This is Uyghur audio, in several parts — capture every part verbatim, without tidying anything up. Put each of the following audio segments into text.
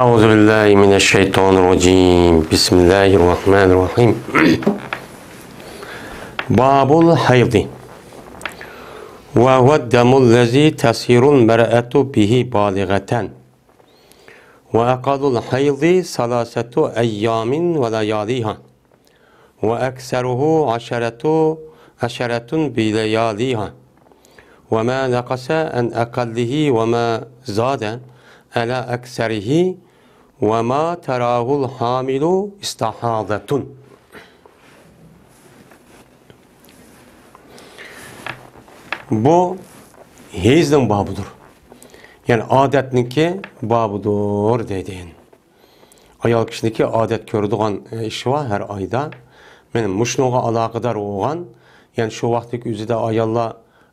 أعوذ بالله من الشيطان الرجيم. بسم الله الرحمن الرحيم. باب الحيض. وهو الدم الذي تصير المرأة به بالغة. وأقل الحيض ثلاثة أيام ولياليها. وأكثره عشرة، عشرة بلياليها، وما نقص عن أقله وما زاد على أكثره، وما تراه الحامل استحاضة. بۇ ھەيزنىڭ بابىدۇر. يەنى ئادەتنىڭكى بابىدۇر دەيدۇ. ئايال كىشىنىڭكى ئادەت كۆرىدىغان، ئە، ئىشى بار ھەر ئايدا. مانا مۇشۇنىڭغا ئالاقىدار بولغان، يەنى شۇ ۋاقىتتىكى ئۆزىدە ئاياللار،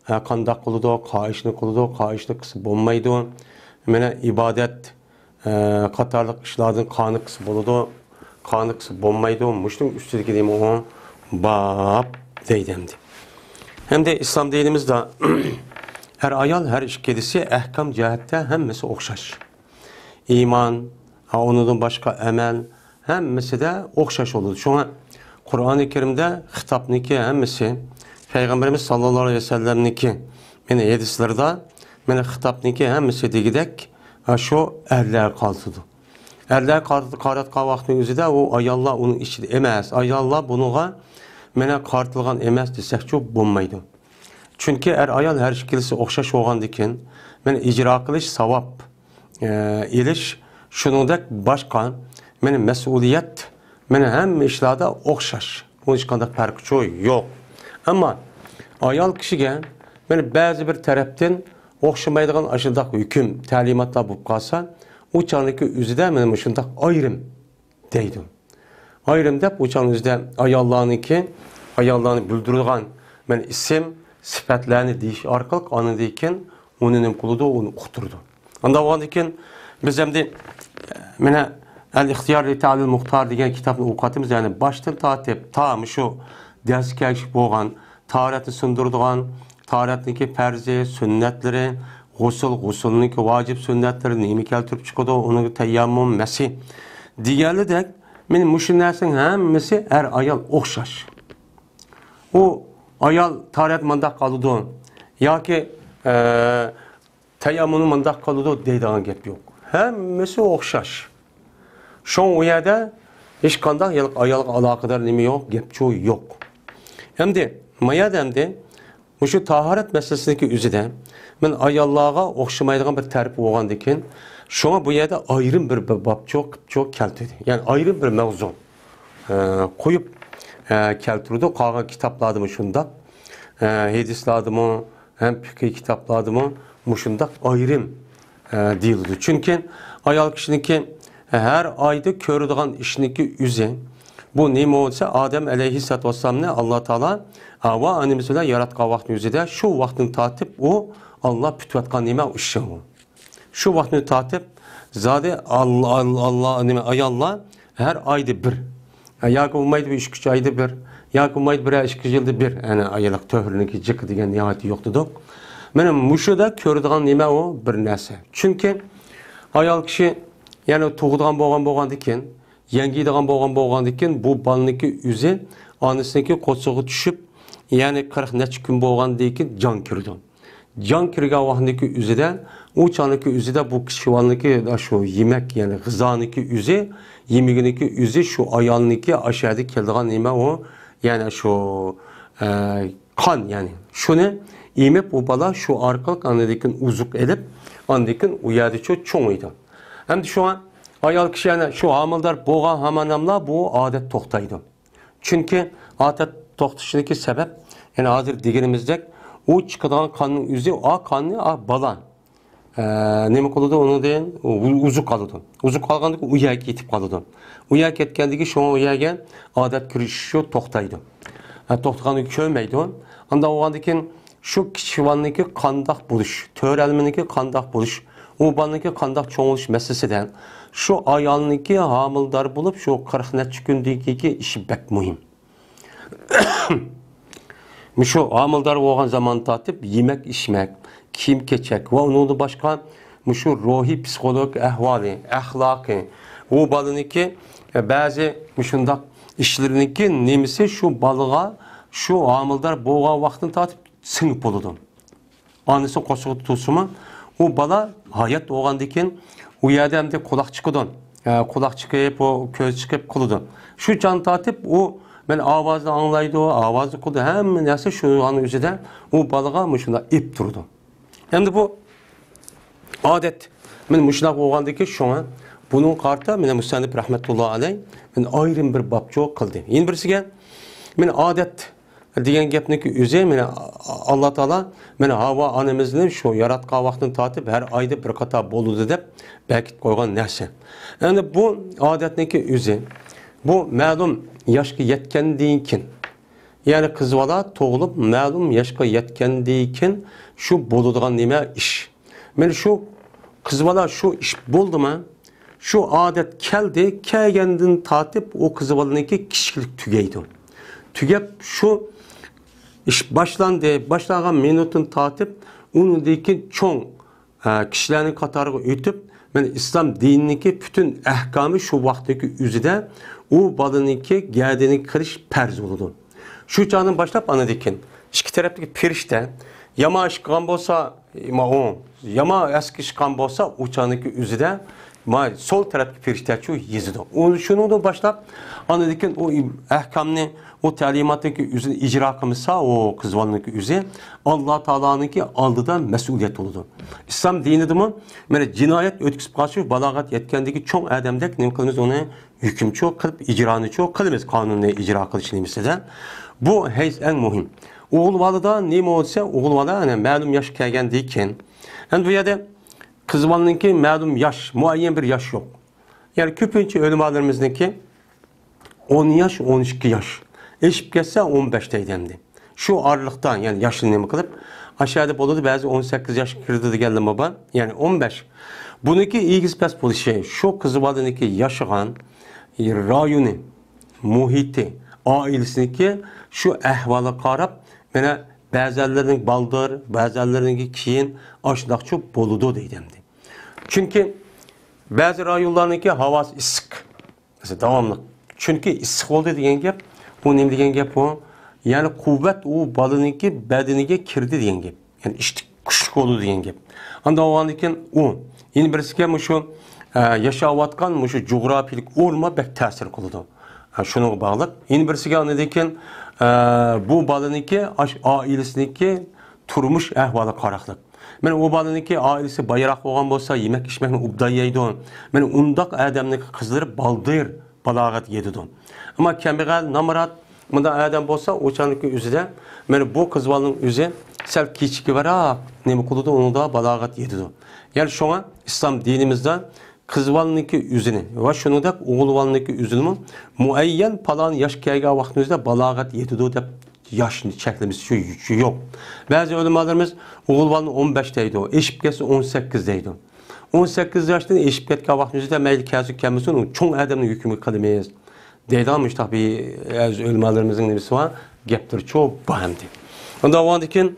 ئە، قانداق قىلىدۇ، قايىشنى قىلىدۇ، قايىشنى قىلسا بولمايدۇ. مانا ئىبادەت، ئە، قاتارلىق ئىشلاردىن قانى قىلسا بولىدۇ، قانى قىلسا بولمايدۇ. مۇشۇنىڭ ئۈستىدىكى نېمە ئۇ؟ باب دەيدۇ ئەمدى. ھەمدە ئىسلام دىنىمىزدا ئەر-ئايال ھەر ئىككىلىسى ئەھكام جەھەتتە ھەممىسى ئوخشاش. ئىمان، ھە، ئۇنىڭدىن باشقا ئەمەل، ھەممىسىدە ئوخشاش بولىدۇ. شۇڭا قۇرئانى كەرىمدە خىتابنىڭكى ھەممىسى، پەيغەمبىرىمىز ساللاللاھۇ ئەلەيھى ۋەسەللەمنىڭكى، مانا ھەدىسلىرىدا، مانا خىتابنىڭكى ھەممىسى دېگۈدەك، ھە، شۇ ئەرلەرگە قارىتىدۇ. ئەرلەرگە قارىت-، قاراتقان ۋاقىتنىڭ ئۆزىدە ئۇ ئاياللار ئۇنىڭ ئىچىدە ئەمەس، ئاياللار بۇنىڭغا مانا قارىتىلغان ئەمەس دېسەكچۇ بولمايدۇ. چۈنكى ئەر-ئايال ھەر ئىككىلىسى ئوخشاش بولغاندىكىن، مانا ئىجرا قىلىش ساۋاب، ئە، ئېلىش، شۇنىڭدەك باشقا، مانا مەسئۇلىيەت، مانا ھەممە ئىشلاردا ئوخشاش. ئۇ ھېچقانداق پەرقىچۇ يوق. ئەمما ئايال كىشىگە مانا بەزى بىر تەرەپتىن ئوخشىمايدىغان ئاشۇنداق ھۆكۈم، تەلىماتلار بولۇپ قالسا، ئۇ چاغدىكى ئۆزىدە مانا مۇشۇنداق ئايرىم دەيدۇ. ئايرىم دەپ ئۇ چاغنىڭ ئۆزىدە ئاياللارنىڭكى، ئاياللارنى بىلدۈرىدىغان مانا ئىسىم، سۈپەتلەرنى دېيىش ئارقىلىق ئاندىن كېيىن ئۇنى نېمە قىلىدۇ، ئۇنى ئۇقتۇرىدۇ. ئانداق بولغاندىن كېيىن بىز ئەمدى، مانا، ئەل ئىختىيار لىتەئلىل مۇختار دېگەن كىتابنى ئوقۇۋاتىمىز. يەنى باشتىن تارتىپ تا مۇشۇ دەرسكە ئەگىشىپ بولغان تاھارەتنى سۇندۇرىدىغان، تاھارەتنىڭكى پەرزى، سۈننەتلىرى، غۇسۇل، غۇسۇلنىڭكى ۋاجىپ سۈننەتلىرى، نېمە كەلتۈرۈپ چىقىدۇ، ئۇنىڭ تەيەممۇم، مەسى دېگەنلىدەك، مانا مۇشۇ نەرسىنىڭ ھەممىسى ئەر-ئايال ئوخشاش. ئۇ ئايال تاھارەت مانداق قالىدۇ ياكى، ئە، تەيەممۇمنى مۇنداق قىلىدۇ دەيدىغان گەپ يوق. ھەممىسى ئوخشاش. شۇڭا ئۇ يەردە ھېچقانداق يا-، ئايالغا ئالاقىدار نېمە يوق، گەپچۇ يوق. ئەمدى، ما يەردە ئەمدى مۇشۇ تاھارەت مەسىلىسىدىكى ئۆزىدە مەن ئاياللارغا ئوخشىمايدىغان بىر تەرىپى بولغاندىكىن، شۇڭا بۇ يەردە ئايرىم بىر، بىر بابچۇ، قىپچۇ كەلتۈردى. يەنى ئايرىم بىر مەۋزۇ، ئە، قويۇپ، ئە، كەلتۈرىدۇ. قالغان كىتابلاردىمۇ شۇنداق. ئە، ھەدىسلاردىمۇ ھەم پىقھىي كىتابلاردىمۇ مۇشۇنداق ئايرىم، ئە، دېيىلىدۇ. چۈنكى ئايال كىشىنىڭكى ھەر ئايدا كۆرىدىغان ئىشنىڭكى ئۆزى، بۇ نېمە بولسا، ئادەم ئەلەيھىسسالاتۇ ۋەسسالامنى ئاللا تائالا ھاۋا ئانىمىز بىلەن ياراتقان ۋاقىتنىڭ ئۆزىدە شۇ ۋاقىتتىن تارتىپ ئۇ ئاللا پۈتۈۋاتقان نېمە ئىشى ئۇ. شۇ ۋاقىتنى تارتىپ زادى ئاللا، ئاللا، ئاللا، نېمە، ئاياللار ھەر ئايدا بىر. ھە، ياكى بولمايدۇ بىر ئىككى ئۈچ ئايدا بىر. ياكى بولمايدۇ بىر ئىككى يىلدا بىر. ئەنە ئاياللىق تۆھرىنىڭكى جىقى دېگەن نىھايىتى يوق دېدۇق. مانا مۇشۇدا كۆرىدىغان نېمە ئۇ؟ بىر نەرسە. چۈنكى ئايال كىشى يەنە تۇغىدىغان بولغان بولغاندىكىن، يەڭگىيدىغان بولغان بولغاندىكىن، بۇ بالىنىڭكى ئۆزى ئانىسىنىڭكى قورسىقىغا چۈشۈپ، يەنى قىرىق نەچچە كۈن بولغاندىن كېيىن جان كىرىدۇ. جان كىرگەن ۋاقىتنىڭكى ئۆزىدە، ئۇ چاغنىڭكى ئۆزىدە بۇ كىچىك بالىنىڭكى شۇ يېمەك، يەنى غىزانىڭكى ئۆزى، يېمىكىنىڭكى ئۆزى شۇ ئايالنىڭكى ئاشۇ يەردە كېلىدىغان نېمە ئۇ، يەنى شۇ، ئە، قان، يەنى شۇنى ئېمىپ، ئۇ بالا شۇ ئارقىلىق ئاندىن كېيىن ئوزۇق ئېلىپ، ئاندىن كېيىن ئۇ يەردە شۇ چوڭىيىدۇ. ئەمدى شۇڭا ئايال كىشى يەنە شۇ ھامىلىدار بولغان ھاماناملا بۇ ئادەت توختايدۇ. چۈنكى ئادەت توختىشىدىكى سەۋەب، يەنى ھازىر دېگىنىمىزدەك، ئۇ چىقىدىغان قاننىڭ ئۆزى، ئا قاننى، ئا بالا، ئە، نېمە قىلىدۇ ئۇنىڭدىن؟ ئۇ-، ئوزۇق ئالىدۇ. ئوزۇق ئالغاندىكىن ئۇ يەرگە كېتىپ قالىدۇ. ئۇ يەرگە كەتكەندىكىن شۇڭا ئۇ يەرگە ئادەت كىرىشى شۇ توختايدۇ. ئە، توختىغاندىن كېيىن كۆرمەيدۇ. ئانداق بولغاندىكىن شۇ كىچىك بالىنىڭكى قانداق بولۇش، تۆرەلمىنىڭكى قانداق بولۇش، ئۇ بالىنىڭكى قانداق چوڭىيىش مەسىلىسىدە شۇ ئايالنىڭكى ھامىلىدار بولۇپ، شۇ قىرىق نەچچە كۈندىكى ئىشى بەك مۇھىم. مۇشۇ ھامىلىدار بولغان زامان تارتىپ يېمەك، ئىچمەك، كىيىم-كېچەك ۋە ئۇنىڭدىن باشقا مۇشۇ روھىي پسىخولوگىك ئەھۋالى، ئەخلاقى، ئۇ بالىنىڭكى، ئە، بەزى مۇشۇنداق ئىشلىرىنىڭكى نېمىسى شۇ بالىغا شۇ ھامىلىدار بولغان ۋاقتىدىن تارتىپ سىڭىپ بولىدۇ. ئانىسى قورسىقىدا تۇرسىمۇ، ئۇ بالا ھايات بولغاندىن كېيىن ئۇ يەردە ئەمدى قۇلاق چىقىدۇ. ئە، قۇلاق چىقىپ، ئۇ كۆز چىقىپ قىلىدۇ. شۇ چاغدىن تارتىپ ئۇ مەن ئاۋازنى ئاڭلايدۇ، ئاۋازنى قىلىدۇ، ھەممە نەرسە شۇنىڭ ئۆزىدە ئۇ بالىغا مۇشۇنداق ئېلىپ تۇرىدۇ. ئەمدى بۇ ئادەت. مەن مۇشۇنداق بولغاندىكىن شۇڭا بۇنىڭغا قارىتا مەن مۇسەننىپ رەھمەتۇللا ئەلەي مەن ئايرىم بىر بابچۇ قىلدى. يەنە بىرسىگە مەن ئادەت دېگەن گەپنىكى ئۆزى مەن ئاللا تائالا مەن ھاۋا ئانىمىزنى شۇ ياراتقان ۋاقتىدىن تارتىپ ھەر ئايدا بىر قاتار بولىدۇ دەپ بەكىت قويغان نەرسە. ئەمدى بۇ ئادەتنىكى ئۆزى بۇ مەلۇم ياشقا يەتكەندىن كېيىن يەنى قىز بالا تۇغۇلۇپ، مەلۇم ياشقا يەتكەندىن كېيىن شۇ بولىدىغان نېمە ئىش. مانا شۇ قىز بالا شۇ ئىش بولدىمۇ، شۇ ئادەت كەلدى، كەلگەندىن تارتىپ ئۇ قىز بالىنىڭكى كىشىلىك تۈگەيدۇ. تۈگەپ شۇ ئىش باشلاندى، باشلانغان مىنۇتتىن تارتىپ ئۇنىڭدىن كېيىن چوڭ ھە، كىشىلەرنىڭ قاتارىغا ئۆتۈپ، مانا ئىسلام دىنىنىڭكى پۈتۈن ئەھكامى شۇ ۋاقىتتىكى ئۆزىدە ئۇ بالىنىڭكى گەدىنىگە قىلىش پەرز بولىدۇ. شۇ چاغدىن باشلاپ ئانىدىن كېيىن ئىككى تەرەپتىكى پېرىشتە يامان ئىش قىلغان بولسا، ما ئوڭ، يامان ئەسكى ئىش قىلغان بولسا، ئۇ چاغدىكى ئۆزىدە ما سول تەرەپتىكى پېرىشتەچۇ يېزىدۇ. ئۇ شۇنىڭدىن باشلاپ ئانىدىن كېيىن ئۇ ئەھكامنى ئۇ تەلىماتنىڭكى ئۆزىنى ئىجرا قىلمىسا، ئۇ قىز بالىنىڭكى ئۆزى ئاللا تائالانىڭكى ئالدىدا مەسئۇلىيەت بولىدۇ. ئىسلام دىنىدىمۇ مانا جىنايەت ئۆتكۈزۈپ قالسا، بالاغەت يەتكەندىكى چوڭ ئادەمدەك نېمە قىلىمىز، ئۇنى ھۆكۈمچۇ قىلىپ، ئىجرانىچۇ قىلىمىز قانۇننى ئىجرا قىلىش نېمىسىدە. بۇ ھەيز ئەڭ مۇھىم. ئوغۇل بالىدا نېمە بولسا، ئوغۇل بالا ئەنە مەلۇم ياشقا كەلگەندىن كېيىن، ئەنە بۇ يەردە قىز بالىنىڭكى مەلۇم ياش، مۇئەييەن بىر ياش يوق. يەنى كۆپىنچە ئۆلىمالىرىمىزنىڭكى ئون ياش، ئون ئىككى ياش. ئېشىپ كەتسە ئون بەش دەيدۇ ئەمدى. شۇ ئارىلىقتا، يەنى ياشنى نېمە قىلىپ، ئاشۇ يەردە بولىدۇ، بەزى ئون سەككىز ياشقا كىرىدۇ دېگەنلىرىمۇ بار. يەنى ئون بەش. بۇنىڭكى ئېگىز پەس بولۇشى، شۇ قىز بالىنىڭكى ياشىغان رايونى، مۇھىتى، ئائىلىسىنىڭكى شۇ ئەھۋالىغا قاراپ، مانا بەزەنلىرىنىڭ بالدۇر، بەزەنلىرىنىڭكى كېيىن ئاشۇنداقچۇ بولىدۇ دەيدۇ ئەمدى. چۈنكى بەزى رايونلارنىڭكى ھاۋاسى ئىسسىق. مەسىلەن، داۋاملىق. چۈنكى ئىسسىق بولدى دېگەن گەپ، ئۇ نېمە دېگەن گەپ ئۇ؟ يەنى قۇۋۋەت ئۇ بالىنىڭكى بەدىنىگە كىردى دېگەن گەپ. يەنى ئىشتىك كۈچلۈك بولىدۇ دېگەن گەپ. ئانداق بولغاندىن كېيىن ئۇ، يەنە بىرسىگە مۇشۇ، ئە، ياشاۋاتقان مۇشۇ جۇغراپىيىلىك ئورما بەك تەسىر قىلىدۇ. ھە، شۇنىڭغا باغلىق. يەنە بىرسىگە ئاندىن كېيىن، ئە، بۇ بالىنىڭكى ئاش-، ئائىلىسىنىڭكى تۇرمۇش ئەھۋالىغا قاراقلىق. مانا ئۇ بالىنىڭكى ئائىلىسى بايراق بولغان بولسا، يېمەك ئىچمەكنى ئوبدان يەيدۇ. مانا ئۇنداق ئادەمنىڭ قىزلىرى بالدۇر بالاغەت يېتىدۇ. ئەمما كەمبەغەل، نامرات، مۇنداق ئادەم بولسا، ئۇ چاغنىڭكى ئۆزىدە مانا بۇ قىز بالىنىڭ ئۆزى سەل كېچىكىۋاراق نېمە قىلىدۇ، ئۇنىڭدا بالاغەت يېتىدۇ. يەنى شۇڭا ئىسلام دىنىمىزدا قىز بالىنىڭكى ئۆزىنى ۋە شۇنىڭدەك ئوغۇل بالىنىڭكى ئۆزىنىمۇ مۇئەييەن پالان ياش كەلگەن ۋاقتىمىزدا بالاغەت يېتىدۇ دەپ ياشنى چەكلىمىسى شۇ، شۇ يوق. بەزى ئۆلىمالىرىمىز ئوغۇل بالىنى ئون بەش دەيدۇ، ئېشىپ كەتسە ئون سەككىز دەيدۇ. ئون سەككىز ياشتىن ئېشىپ كەتكەن ۋاقتىمىزدا مەيلى كەلسۇن كەلمىسۇن، ئۇنى چوڭ ئادەمنىڭ ھۆكمىگە قىلىمىز دەيدىغان مۇشتاق بىر ئۆلىمالىرىمىزنىڭ نېمىسى بار، گەپلىرىچۇ بار ئەمدى. ئۇنداق بولغاندىكىن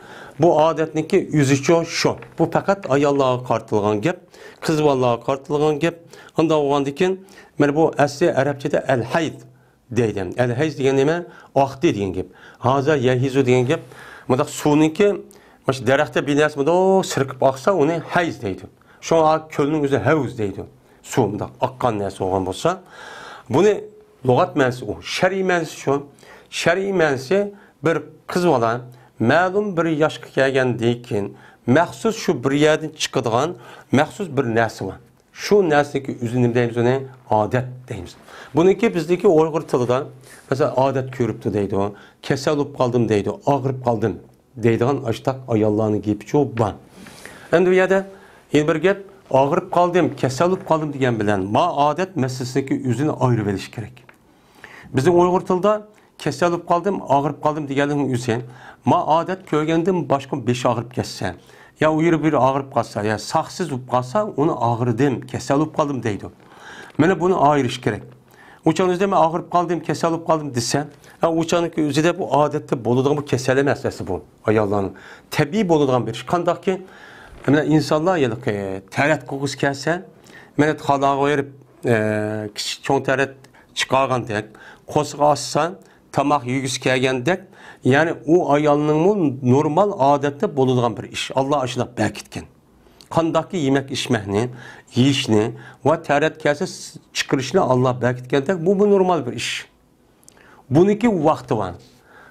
بۇ ئادەتنىڭكى ئۆزىچۇ شۇ. بۇ پەقەت ئاياللارغا قارىتىلغان گەپ، قىز بالىلارغا قارىتىلغان گەپ. ئۇنداق بولغاندىكىن مانا بۇ ئەسلى ئەرەبچىدە ئەل ھەيز دەيدۇ. ئەل ھەيز دېگەن نېمە؟ ئاقتى دېگەن گەپ. ھازا يەھىزۇ دېگەن گەپ. مۇنداق سۇنىڭكى مانا شۇ دەرەختە بىر نەرسە مۇنداق سىرقىپ ئاقسا، ئۇنى ھەيز دەيدۇ. شۇڭا كۆلنىڭ ئۆزى ھەۋز دەيدۇ. سۇ مۇنداق ئاققان نەرسە بولغان بولسا، بۇنى لۇغەت مەنىسى ئۇ، شەرئىي مەنىسى شۇ. شەرئىي مەنىسى بىر قىز بالا مەلۇم بىر ياشقا كەلگەندىن كېيىن مەخسۇس شۇ بىر يەردىن چىقىدىغان مەخسۇس بىر نەرسە بار. شۇ نەرسىنىڭكى ئۆزىنى نېمە دەيمىز؟ ئۇنى ئادەت دەيمىز. بۇنىڭكى بىزدىكى ئۇيغۇر تىلىدا، مەسىلەن، ئادەت كۆرۈپتۇ دەيدۇ، كېسەل بولۇپ قالدىم دەيدۇ، ئاغرىپ قالدىم دەيدىغان ئاشتاق ئاياللارنىڭ گېپىچۇ بار. ئەمدى بۇ يەردە يەنە بىر گەپ، ئاغرىپ قالدىم، كېسەل بولۇپ قالدىم دېگەن بىلەن ما ئادەت مەسىلىسىنىڭكى ئۆزىنى ئايرىۋېلىش كېرەك. بىزنىڭ ئۇيغۇر تىلىدا كېسەل بولۇپ قالدىم، ئاغرىپ قالدىم دېگەنلىكنىڭ ئۆزى ما ئادەت كۆرگەندىن باشقا بېشى ئاغرىپ كەتسە، يا ئۇ يېرى بۇ يېرى ئاغرىپ قالسا، يا ساقسىز بولۇپ قالسا، ئۇنى ئاغرىدىم، كېسەل بولۇپ قالدىم دەيدۇ. مانا بۇنى ئايرىش كېرەك. ئۇ چاغنىڭ ئۆزىدە مەن ئاغرىپ قالدىم، كېسەل بولۇپ قالدىم دېسە، ھە، ئۇ چاغنىڭكى ئۆزىدە بۇ ئادەتتە بولىدىغان بىر كېسەل ئەمەس ئەسلى بۇ. ئاياللارنىڭ تەبىئىي بولىدىغان بىر ئىش. قانداقكى، مانا ئىنسانلار ھېلىقى تەرەت قىلغۇسى كەلسە، مانا تالاغا بېرىپ، ئە، كىچىك چوڭ تەرەت چىقارغاندەك، قورسىقى ئاچسا، تاماق يېگۈسى كەلگەندەك، يەنى ئۇ ئايالنىڭمۇ نورمال ئادەتتە بولىدىغان بىر ئىش. ئاللا ئاشۇنداق بەركىتكەن. قانداقكى يېمەك ئىچمەكنى، يېيىشنى ۋە تەرەت كەلسە چىقىرىشنى ئاللا بەركىتكەندەك، بۇمۇ نورمال بىر ئىش. بۇنىڭكى ۋاقتى بار.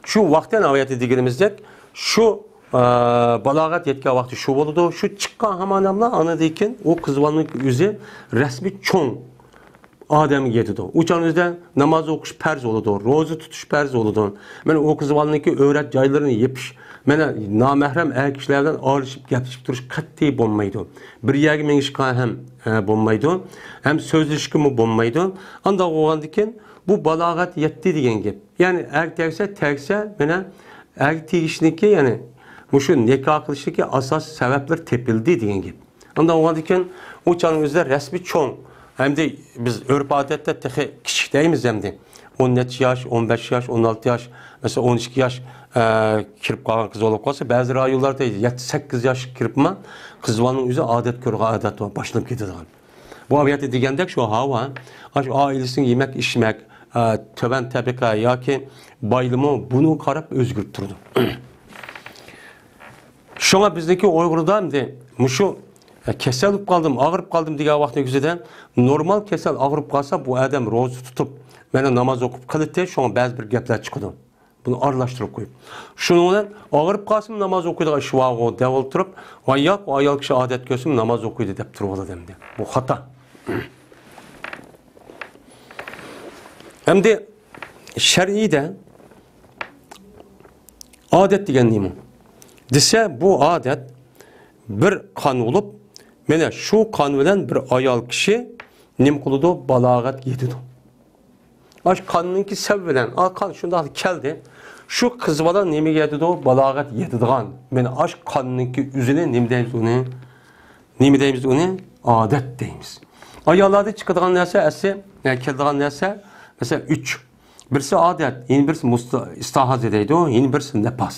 شۇ ۋاقىت، يەنە ئايەتتە دېگىنىمىزدەك، شۇ، ئە، بالاغەت يەتكەن ۋاقتى شۇ بولىدۇ. شۇ چىققان ھامان ئاندىن كېيىن ئۇ قىز بالىنىڭ ئۆزى رەسمىي چوڭ ئادەمگە يېتىدۇ. ئۇ چاغنىڭ ئۆزىدە ناماز ئوقۇش پەرز بولىدۇ، روزا تۇتۇش پەرز بولىدۇ. مانا ئۇ قىز بالىنىڭكى ئۆرەت جايلىرىنى يېپىش، مانا نامەھرەم ئەر كىشىلەر بىلەن ئارىلىشىپ گەپلىشىپ تۇرۇش قەتئىي بولمايدۇ. بىر يەرگە مېڭىشقا ھەم، ئە، بولمايدۇ، ھەم سۆزلىشىشكىمۇ بولمايدۇ. ئانداق بولغاندىكىن بۇ بالاغەت يەتتى دېگەن گەپ. يەنى ئەر تەگسە، تەگسە، مانا ئەر تېگىشنىكى، يەنى مۇشۇ نىكاھ قىلىشنىكى ئاساسىي سەۋەبلىرى تېپىلدى دېگەن گەپ. ئانداق بولغاندىكىن ئۇ چاغنىڭ ئۆزىدە رەسمىي چوڭ، ئەمدى بىز ئۆرپ-ئادەتتە تېخى كىچىك دەيمىز ئەمدى. ئون نەچچە ياش، ئون بەش ياش، ئون ئالتە ياش، مەسىلەن، ئون ئىككى ياش، ئە، كىرىپ قالغان قىز بالا بولۇپ قالسا، بەزى رايونلاردا يەتتە، سەككىز ياشقا كىرىپمۇ قىز بالىنىڭ ئۆزى ئادەت كۆرىدىغان ئادەت بار، باشلىنىپ كېتىدىغان. بۇ ئايەتتە دېگەندەك شۇ ھاۋا، ئاشۇ ئائىلىسىنىڭ يېمەك، ئىچمەك، ئە، تۆۋەن تەبىقە ياكى بايلىمۇ بۇنىڭغا قاراپ ئۆزگىرىپ تۇرىدۇ. شۇڭا بىزنىڭكى ئۇيغۇردا ئەمدى مۇشۇ، ئە، كېسەل بولۇپ قالدىم، ئاغرىپ قالدىم دېگەن ۋاقىتنىڭ ئۆزىدە نورمال كېسەل ئاغرىپ قالسا، بۇ ئادەم روزا تۇتۇپ، مانا ناماز ئوقۇپ قىلىتى، شۇڭا بەزى بىر گەپلەر چىقىدۇ. بۇنى ئارىلاشتۇرۇپ قويۇپ. شۇنىڭ بىلەن ئاغرىپ قالسىمۇ ناماز ئوقۇيدىغان ئىش بارغۇ دەپ ئولتۇرۇپ، ۋاي ياق، ئۇ ئايال كىشى ئادەت كۆرسىمۇ ناماز ئوقۇيدۇ دەپ تۇرۇۋالىدۇ ئەمدى. بۇ خاتا. ئەمدى شەرئىيدە ئادەت دېگەن نېمە؟ دېسە، بۇ ئادەت بىر قان بولۇپ، مانا شۇ قان بىلەن بىر ئايال كىشى نېمە قىلىدۇ؟ بالاغەت يېتىدۇ. ئاش قاننىڭكى سەۋەبى بىلەن، ئا، قان شۇنداق كەلدى. شۇ قىز بالا نېمىگە يېتىدۇ؟ بالاغەت يېتىدىغان. مانا ئاش قاننىڭكى ئۆزىنى نېمە دەيمىز ئۇنى؟ نېمە دەيمىز ئۇنى؟ ئادەت دەيمىز. ئاياللاردا چىقىدىغان نەرسە ئەسلى، يەنى كېلىدىغان نەرسە، مەسىلەن، ئۈچ. بىرسى ئادەت، يەنە بىرسى مۇستا-، ئىستىھازە دەيدۇ، يەنە بىرسى نىپاس.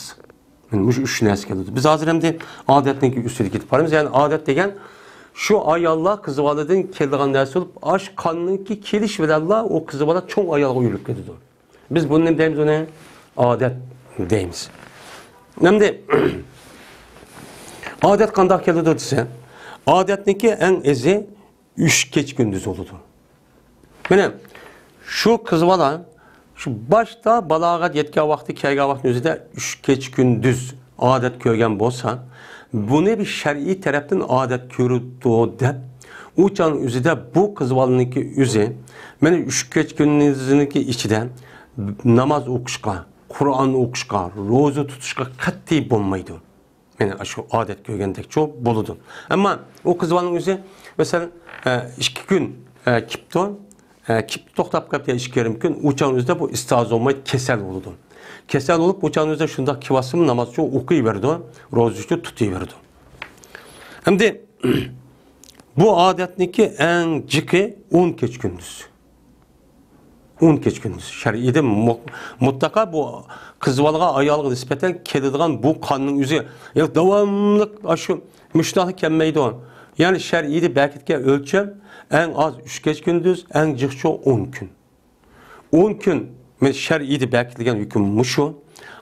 مانا مۇشۇ ئۈچ نەرسە كېلىدۇ. بىز ھازىر ئەمدى ئادەتنىڭكى ئۈستىدە كېتىپ بارىمىز. يەنى ئادەت دېگەن شۇ ئاياللار قىز بالىدىن كېلىدىغان نەرسە بولۇپ، ئاش قاننىڭكى كېلىش بىلەنلا ئۇ قىز بالا چوڭ ئايالغا ئۆرۈلۈپ كېتىدۇ. بىز بۇنى نېمە دەيمىز ئۇنى؟ ئادەت دەيمىز. ئەمدى ئادەت قانداق كېلىدۇ دېسە، ئادەتنىڭكى ئەڭ ئېزى ئۈچ كېچە كۈندۈز بولىدۇ. مانا شۇ قىز بالا شۇ باشتا بالاغەت يەتكەن ۋاقتى، كەلگەن ۋاقتىنىڭ ئۆزىدە ئۈچ كېچە كۈندۈز ئادەت كۆرگەن بولسا، بۇنى بىر شەرئىي تەرەپتىن ئادەت كۆرۈپتۇ دەپ، ئۇ چاغنىڭ ئۆزىدە بۇ قىز بالىنىڭكى ئۆزى مانا ئۈچ كېچە كۈندۈزنىڭكى ئىچىدە ناماز ئوقۇشقا، قۇرئان ئوقۇشقا، روزا تۇتۇشقا قەتئىي بولمايدۇ. يەنى شۇ ئادەت كۆرگەندەكچۇ بولىدۇ. ئەمما ئۇ قىز بالىنىڭ ئۆزى، مەسىلەن، ئە، ئىككى كۈن، ئە، كېپتۇ، ئە، كېپتۇ توختاپ قاپتۇ، يا ئىككى يېرىم كۈن، ئۇ چاغنىڭ ئۆزىدە بۇ ئىستىھازە بولمايدۇ، كېسەل بولىدۇ. كېسەل بولۇپ، ئۇ چاغنىڭ ئۆزىدە شۇنداق كېلىۋاتسىمۇ نامازچۇ ئوقۇيۋېرىدۇ، روزىچۇ تۇتۇۋېرىدۇ. ئەمدى بۇ ئادەتنىڭكى ئەڭ جىقى ئون كېچە كۈندۈز. ئون كېچە كۈندۈز. شەرئىيدە مۇ-، مۇتلەقا بۇ قىز بالىغا، ئايالغا نىسبەتەن كېلىدىغان بۇ قاننىڭ ئۆزى، يا داۋاملىق ئاشۇ مۇشۇنداق كەلمەيدۇ. يەنى شەرئىيدە بەركىتكەن ئۆلچەم ئەڭ ئاز ئۈچ كېچە كۈندۈز، ئەڭ جىقچۇ ئون كۈن. ئون كۈن، مانا شەرئىيدە بەركىتىلگەن ھۆكۈم مۇشۇ.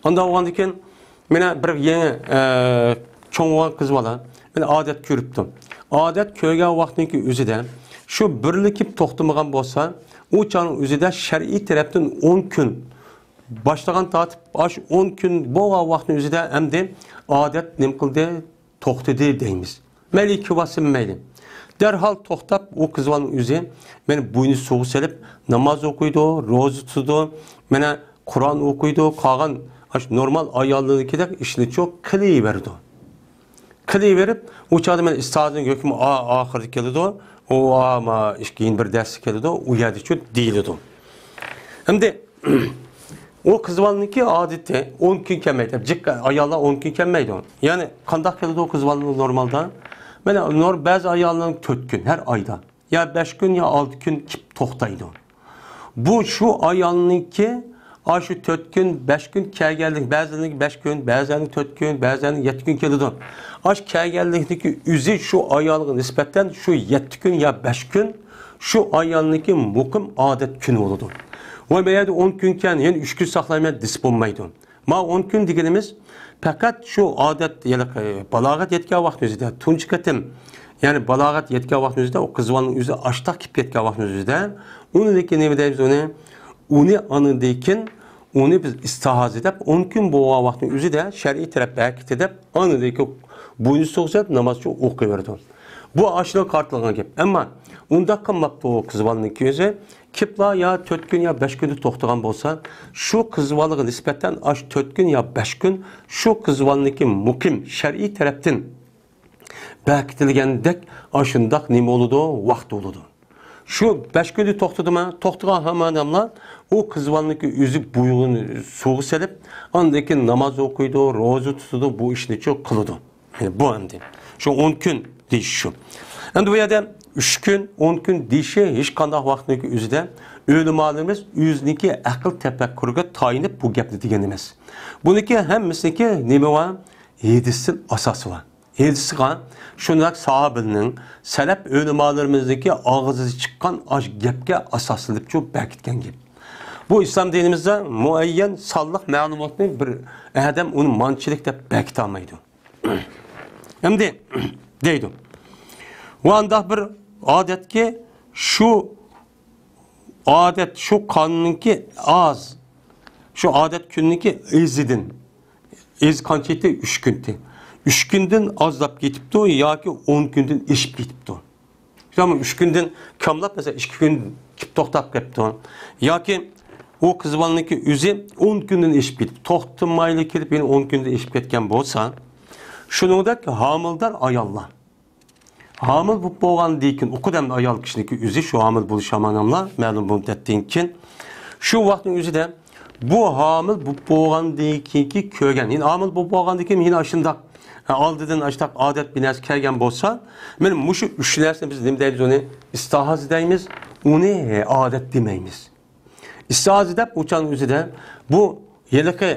ئانداق بولغاندىكىن، مانا بىر يېڭى، ئە، چوڭ بولغان قىز بالا، مانا ئادەت كۆرۈپتۇ. ئادەت كۆرگەن ۋاقتىنىڭكى ئۆزىدە شۇ بىرلا كېلىپ توختىمىغان بولسا، ئۇ چاغنىڭ ئۆزىدە شەرئىي تەرەپتىن ئون كۈن باشلىغان تارتىپ، ئاشۇ ئون كۈن بولغان ۋاقىتنىڭ ئۆزىدە ئەمدى ئادەت نېمە قىلدى؟ توختىدى دەيمىز. مەيلى كېلىۋاتسىمۇ مەيلى. دەرھال توختاپ، ئۇ قىز بالىنىڭ ئۆزى مانا بوينى سۇغا سېلىپ، ناماز ئوقۇيدۇ، روزا تۇتىدۇ، مانا قۇرئان ئوقۇيدۇ، قالغان ئاشۇ نورمال ئاياللىرىدىكىدەك ئىشنىچۇ قىلىۋېرىدۇ. قىلىۋېرىپ، ئۇ چاغدا مانا ئىستىھازىنىڭ ھۆكمى ئا-، ئاخىرىدا كېلىدۇ. ئۇ، ئا، ما، ئىش-، كېيىن بىر دەرسكە كېلىدۇ، ئۇ يەردىچۇ دېيىلىدۇ. ئەمدى ئۇ قىز بالىنىڭكى ئادىتى ئون كۈن كەلمەيدۇ. جىق ئاياللار ئون كۈن كەلمەيدۇ. يەنى قانداق كېلىدۇ قىز بالا نورمالدا؟ مانا نور-، بەزى ئاياللار تۆت كۈن ھەر ئايدا. يا بەش كۈن، يا ئالتە كۈن كېلىپ توختايدۇ. بۇ شۇ ئايالنىڭكى ئاشۇ تۆت كۈن، بەش كۈن كەلگەنلىك، بەزىلەرنىڭكى بەش كۈن، بەزىلەرنىڭ تۆت كۈن، بەزىلەرنىڭ يەتتە كۈن كېلىدۇ. ئاشۇ كەلگەنلىكنىڭكى ئۆزى شۇ ئايالغا نىسبەتەن شۇ يەتتە كۈن يا بەش كۈن شۇ ئايالنىڭكى مۇقىم ئادەت كۈنى بولىدۇ. ۋە بۇ يەردە ئون كۈنكەن، يەنە ئۈچ كۈن ساقلايمەن دېسە بولمايدۇ. ما ئون كۈن دېگىنىمىز پەقەت شۇ ئادەت، يەنى بالاغەت يەتكەن ۋاقىتنىڭ ئۆزىدە، تۇنجى قېتىم، يەنى بالاغەت يەتكەن ۋاقىتنىڭ ئۆزىدە، ئۇ قىز بالىنىڭ ئۆزى ئاشتاق كېلىپ كەتكەن ۋاقىتنىڭ ئۆزىدە، ئۇنىڭدىن كېيىن نېمە دەيمىز ئۇنى؟ ئۇنى ئاندىن كېيىن ئۇنى بىز ئىستىھازە دەپ، ئون كۈن بولغان ۋاقىتنىڭ ئۆزىدە شەرئىي تەرەپ بەرىكىتى دەپ، ئاندىن كېيىن بوينى سوغۇزاپ ناماز ئوقۇيۋېرىدۇ. بۇ ئاشۇنىڭ قارىتىلغان گەپ. ئەمما ئۇنداق قىلماپتۇ قىز بالىنىڭكى ئۆزى. كېپلا يا تۆت كۈن يا بەش كۈندە توختىغان بولسا، شۇ قىز بالىغا نىسبەتەن ئاشۇ تۆت كۈن يا بەش كۈن شۇ قىز بالىنىڭكى مۇقىم شەرئىي تەرەپتىن بەرىكىتىلگەندەك ئاشۇنداق نېمە بولىدۇ؟ ۋاقتى بولىدۇ. شۇ بەش كۈندە توختىدىما؟ توختىغان ھامانەملا ئۇ قىز بالىنىڭكى ئۆزى بوينىنى سۇغا سېلىپ، ئاندىن كېيىن ناماز ئوقۇيدۇ، روزا تۇتىدۇ، بۇ ئىشنىچۇ قىلىدۇ. يەنى بۇ ئەمدى شۇ ئون كۈن دېيىش شۇ. ئەمدى بۇ يەردە ئۈچ كۈن، ئون كۈن دېيىشى ھېچقانداق ۋاقىتنىڭكى ئۆزىدە ئۆلىمالىرىمىز ئۆزىنىڭكى ئەقىل تەپەككۇرىغا تايىنىپ بۇ گەپنى دېگەن ئەمەس. بۇنىڭكى ھەممىسىنىڭكى نېمە بار؟ ھەدىستىن ئاساسى بار. ھەدىسقا شۇنداق ساھابىلەرنىڭ، سەلەپ ئۆلىمالىرىمىزنىڭكى ئاغزىدىن چىققان ئاش گەپكە ئاساسلىنىپچۇ بەركىتكەن گەپ. بۇ ئىسلام دىنىمىزدا مۇئەييەن سانلىق مەلۇماتنى بىر ئادەم ئۇنى مانچىلىك دەپ بەركىتەلمەيدۇ. ئەمدى دەيدۇ، ۋە ئانداق بىر ئادەتكى شۇ ئادەت، شۇ قاننىڭكى ئاز، شۇ ئادەت كۈننىڭكى ئېزىدىن، ئېزى قانچە ئىدى؟ ئۈچ كۈن ئىدى. ئۈچ كۈندىن ئازلاپ كېتىپتۇ ياكى ئون كۈندىن ئېشىپ كېتىپتۇ. يەنى ئۈچ كۈندىن كاملاپ، مەسىلەن، ئىككى كۈن توختاپ قېپتۇ. ياكى ئۇ قىز بالىنىڭكى ئۆزى ئون كۈندىن ئېشىپ كېتىپ، توختىمايلا كېلىپ، يەنە ئون كۈندىن ئېشىپ كەتكەن بولسا، شۇنىڭدەك ھامىلىدار ئاياللار، ھامىلە بولۇپ بولغاندىن كېيىن، ئۇ قەدەمدە ئايال كىشىنىڭكى ئۆزى شۇ ھامىلە بولۇش ھامانەملا مەلۇم بۇ مۇددەتتىن كېيىن، شۇ ۋاقىتنىڭ ئۆزىدە بۇ ھامىلە بولۇپ بولغاندىن كېيىنكى كۆرگەن، يەنى ھامىلە بولۇپ بولغاندىن كېيىن يەنە ئاشۇنداق، ئە، ئالدىدىن ئاشۇنداق ئادەت بىر نەرسە كەلگەن بولسا، مانا مۇشۇ ئۈچ نەرسىنى بىز نېمە دەيمىز ئۇنى؟ ئىستىھازە دەيمىز، ئۇنى، ئە، ئادەت دېمەيمىز. ئىستىھازە دەپ ئۇ چاغنىڭ ئۆزىدە بۇ ھېلىقى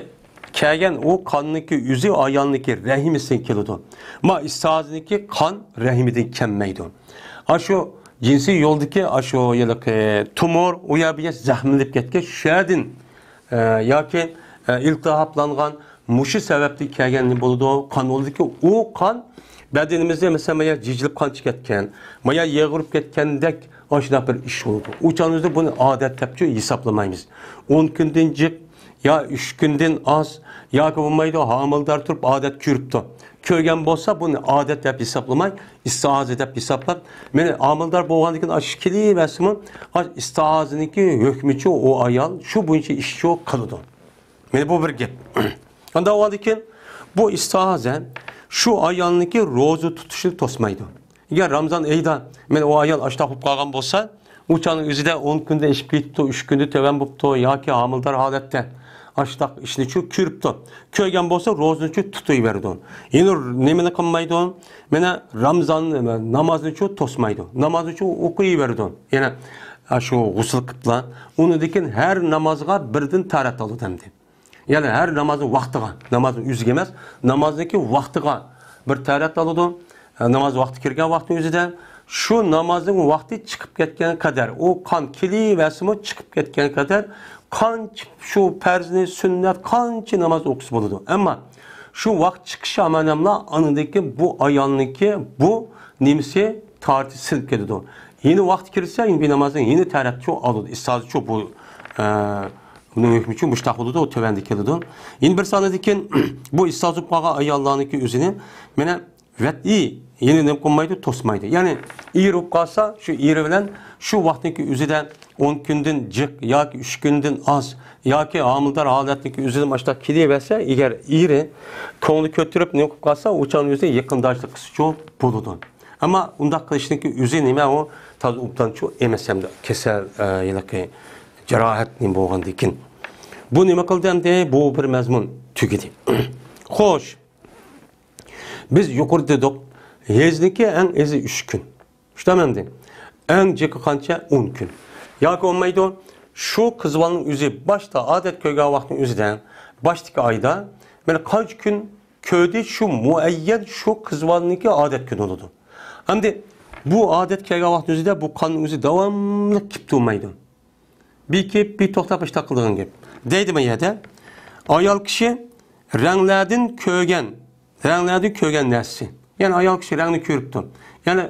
كەلگەن ئۇ قاننىڭكى ئۆزى ئايالنىڭكى رەھىمىسىدىن كېلىدۇ. ما ئىستىھازىنىڭكى قان رەھىمىدىن كەلمەيدۇ. ئاشۇ جىنسىي يولدىكى ئاشۇ ھېلىقى تومۇر ئۇ يەر بۇ يەر زەخىملىنىپ كەتكەن، شۇ يەردىن، ئە، ياكى، ئە، ئىلتىھاپلانغان مۇشۇ سەۋەبتىن كەلگەن نېمە بولىدۇ؟ قان بولىدۇكى، ئۇ قان بەدىنىمىزدە، مەسىلەن، مايا جىجىلىپ قان چىقىپ كەتكەن، مايا يىغىرىپ كەتكەندەك ئاشۇنداق بىر ئىش بولىدۇ. ئۇ چاغىمىزدا بۇنى ئادەت دەپچۇ ھېسابلىمايمىز. ئون كۈندىن جىق يا ئۈچ كۈندىن ئاز ياكى بولمايدۇ، ھامىلىدار تۇرۇپ ئادەت كۆرۈپتۇ. كۆرگەن بولسا، بۇنى ئادەت دەپ ھېسابلىماي، ئىستىھازە دەپ ھېسابلاپ، مانا ھامىلىدار بولغاندىن كېيىن ئاشۇ كېلىۋەرسىمۇ، ئاشۇ ئىستىھازىنىڭكى ھۆكمىچۇ ئۇ ئايال شۇ بويىچە ئىشچۇ قىلىدۇ. مانا بۇ بىر گەپ. ئاندىن ئاۋۋالدىن كېيىن بۇ ئىستىھازە شۇ ئايالنىڭكى روزا تۇتۇشىنى توسمايدۇ. ئەگەر رامزان ئېيىدا مانا ئۇ ئايال ئاشتاق بولۇپ قالغان بولسا، ئۇ چاغنىڭ ئۆزىدە ئون كۈندە ئېشىپ كېتىپتۇ، ئۈچ كۈندە تۆۋەن بوپتۇ ياكى ھامىلىدار ھالەتتە ئاشتاق ئىشنىچۇ كۆرۈپتۇ. كۆرگەن بولسا روزىنىچۇ تۇتۇۋېرىدۇ. يەنە نېمىنى قىلمايدۇ؟ مانا رامزان نامازنىچۇ توسمايدۇ. نامازنىچۇ ئوقۇيۋېرىدۇ. يەنە شۇ غۇسۇل قىپلا. ئۇنىڭدىن كېيىن ھەر نامازغا بىردىن تاھارەت ئالىدۇ ئەمدى. يەنى ھەر نامازنىڭ ۋاقتىغا، نامازنىڭ ئۆزىگە ئەمەس، نامازنىڭكى ۋاقتىغا بىر تاھارەت ئالىدۇ. ناماز ۋاقتى كىرگەن ۋاقىتنىڭ ئۆزىدە شۇ نامازنىڭ ۋاقتى چىقىپ كەتكەن قەدەر، ئۇ قان كېلىۋەرسىمۇ چىقىپ كەتكەن قەدەر قانچە شۇ پەرزنى، سۈننەت قانچە ناماز ئوقۇسا بولىدۇ. ئەمما شۇ ۋاقىت چىقىشى ئامانەملا ئاندىن كېيىن بۇ ئايالنىڭكى بۇ نېمىسى تاھارىتى سىنىپ كېتىدۇ. يەنە ۋاقتى كىرسە، يەنە بىر نامازنىڭ يەنە تەرەتچۇ ئالىدۇ. ئىستىھازىچۇ بۇ، ئە، بۇنىڭ ھۆكمىچۇ مۇشتاق بولىدۇ، ئۇ تۆۋەندە كېلىدۇ. يەنە بىر سانىدىن كېيىن بۇ ئىستىھازە بولۇپ قالغان ئاياللارنىڭكى ئۆزىنى مانا ۋەتئىي، يەنە نېمە قىلمايدۇ، توسمايدۇ. يەنى ئېرى بولۇپ قالسا، شۇ ئېرى بىلەن شۇ ۋاقىتنىڭكى ئۆزىدە ئون كۈندىن جىق ياكى ئۈچ كۈندىن ئاز ياكى ھامىلىدار ھالەتنىڭكى ئۆزىدە مۇشتاق كېلىۋەرسە، ئەگەر ئېرى كۆڭلى كۆتۈرۈپ نېمە قىلىپ قالسا، ئۇ چاغنىڭ ئۆزىدە يېقىنداشلىق قىلسىچۇ بولىدۇ. ئەمما ئۇنداق قىلىشنىڭكى ئۆزى نېمە، ئۇ تازا ئوبدانچۇ ئەمەس ئەمدى كېسەل، ئە، ھېلىقى جاراھەت نېمە بولغاندىن كېيىن. بۇ نېمە قىلدى ئەمدى؟ بۇ بىر مەزمۇن تۈگىدى. خوش. بىز يۇقىرىدا دېدۇق، ھەيزنىڭكى ئەڭ ئېزى ئۈچ كۈن. شۇنداقمۇ ئەمدى؟ ئەڭ جىقى قانچە؟ ئون كۈن. ياكى بولمايدۇ، شۇ قىز بالىنىڭ ئۆزى باشتا ئادەت كۆرگەن ۋاقىتنىڭ ئۆزىدە، باشتىكى ئايدا، مانا قانچە كۈن كۆردى، شۇ مۇئەييەن شۇ قىز بالىنىڭكى ئادەت كۈنى بولىدۇ. ئەمدى بۇ ئادەت كەلگەن ۋاقىتنىڭ ئۆزىدە بۇ قاننىڭ ئۆزى داۋاملىق كېلىپ تۇرمايدۇ. بىر كېلىپ، بىر توختاپ، ئىشتاق قىلىدىغان گەپ. دەيدۇ ما يەردە، ئايال كىشى رەڭلەردىن كۆرگەن، رەڭلەردىن كۆرگەن نەرسىسى. يەنى ئايال كىشى رەڭنى كۆرۈپتۇ. يەنى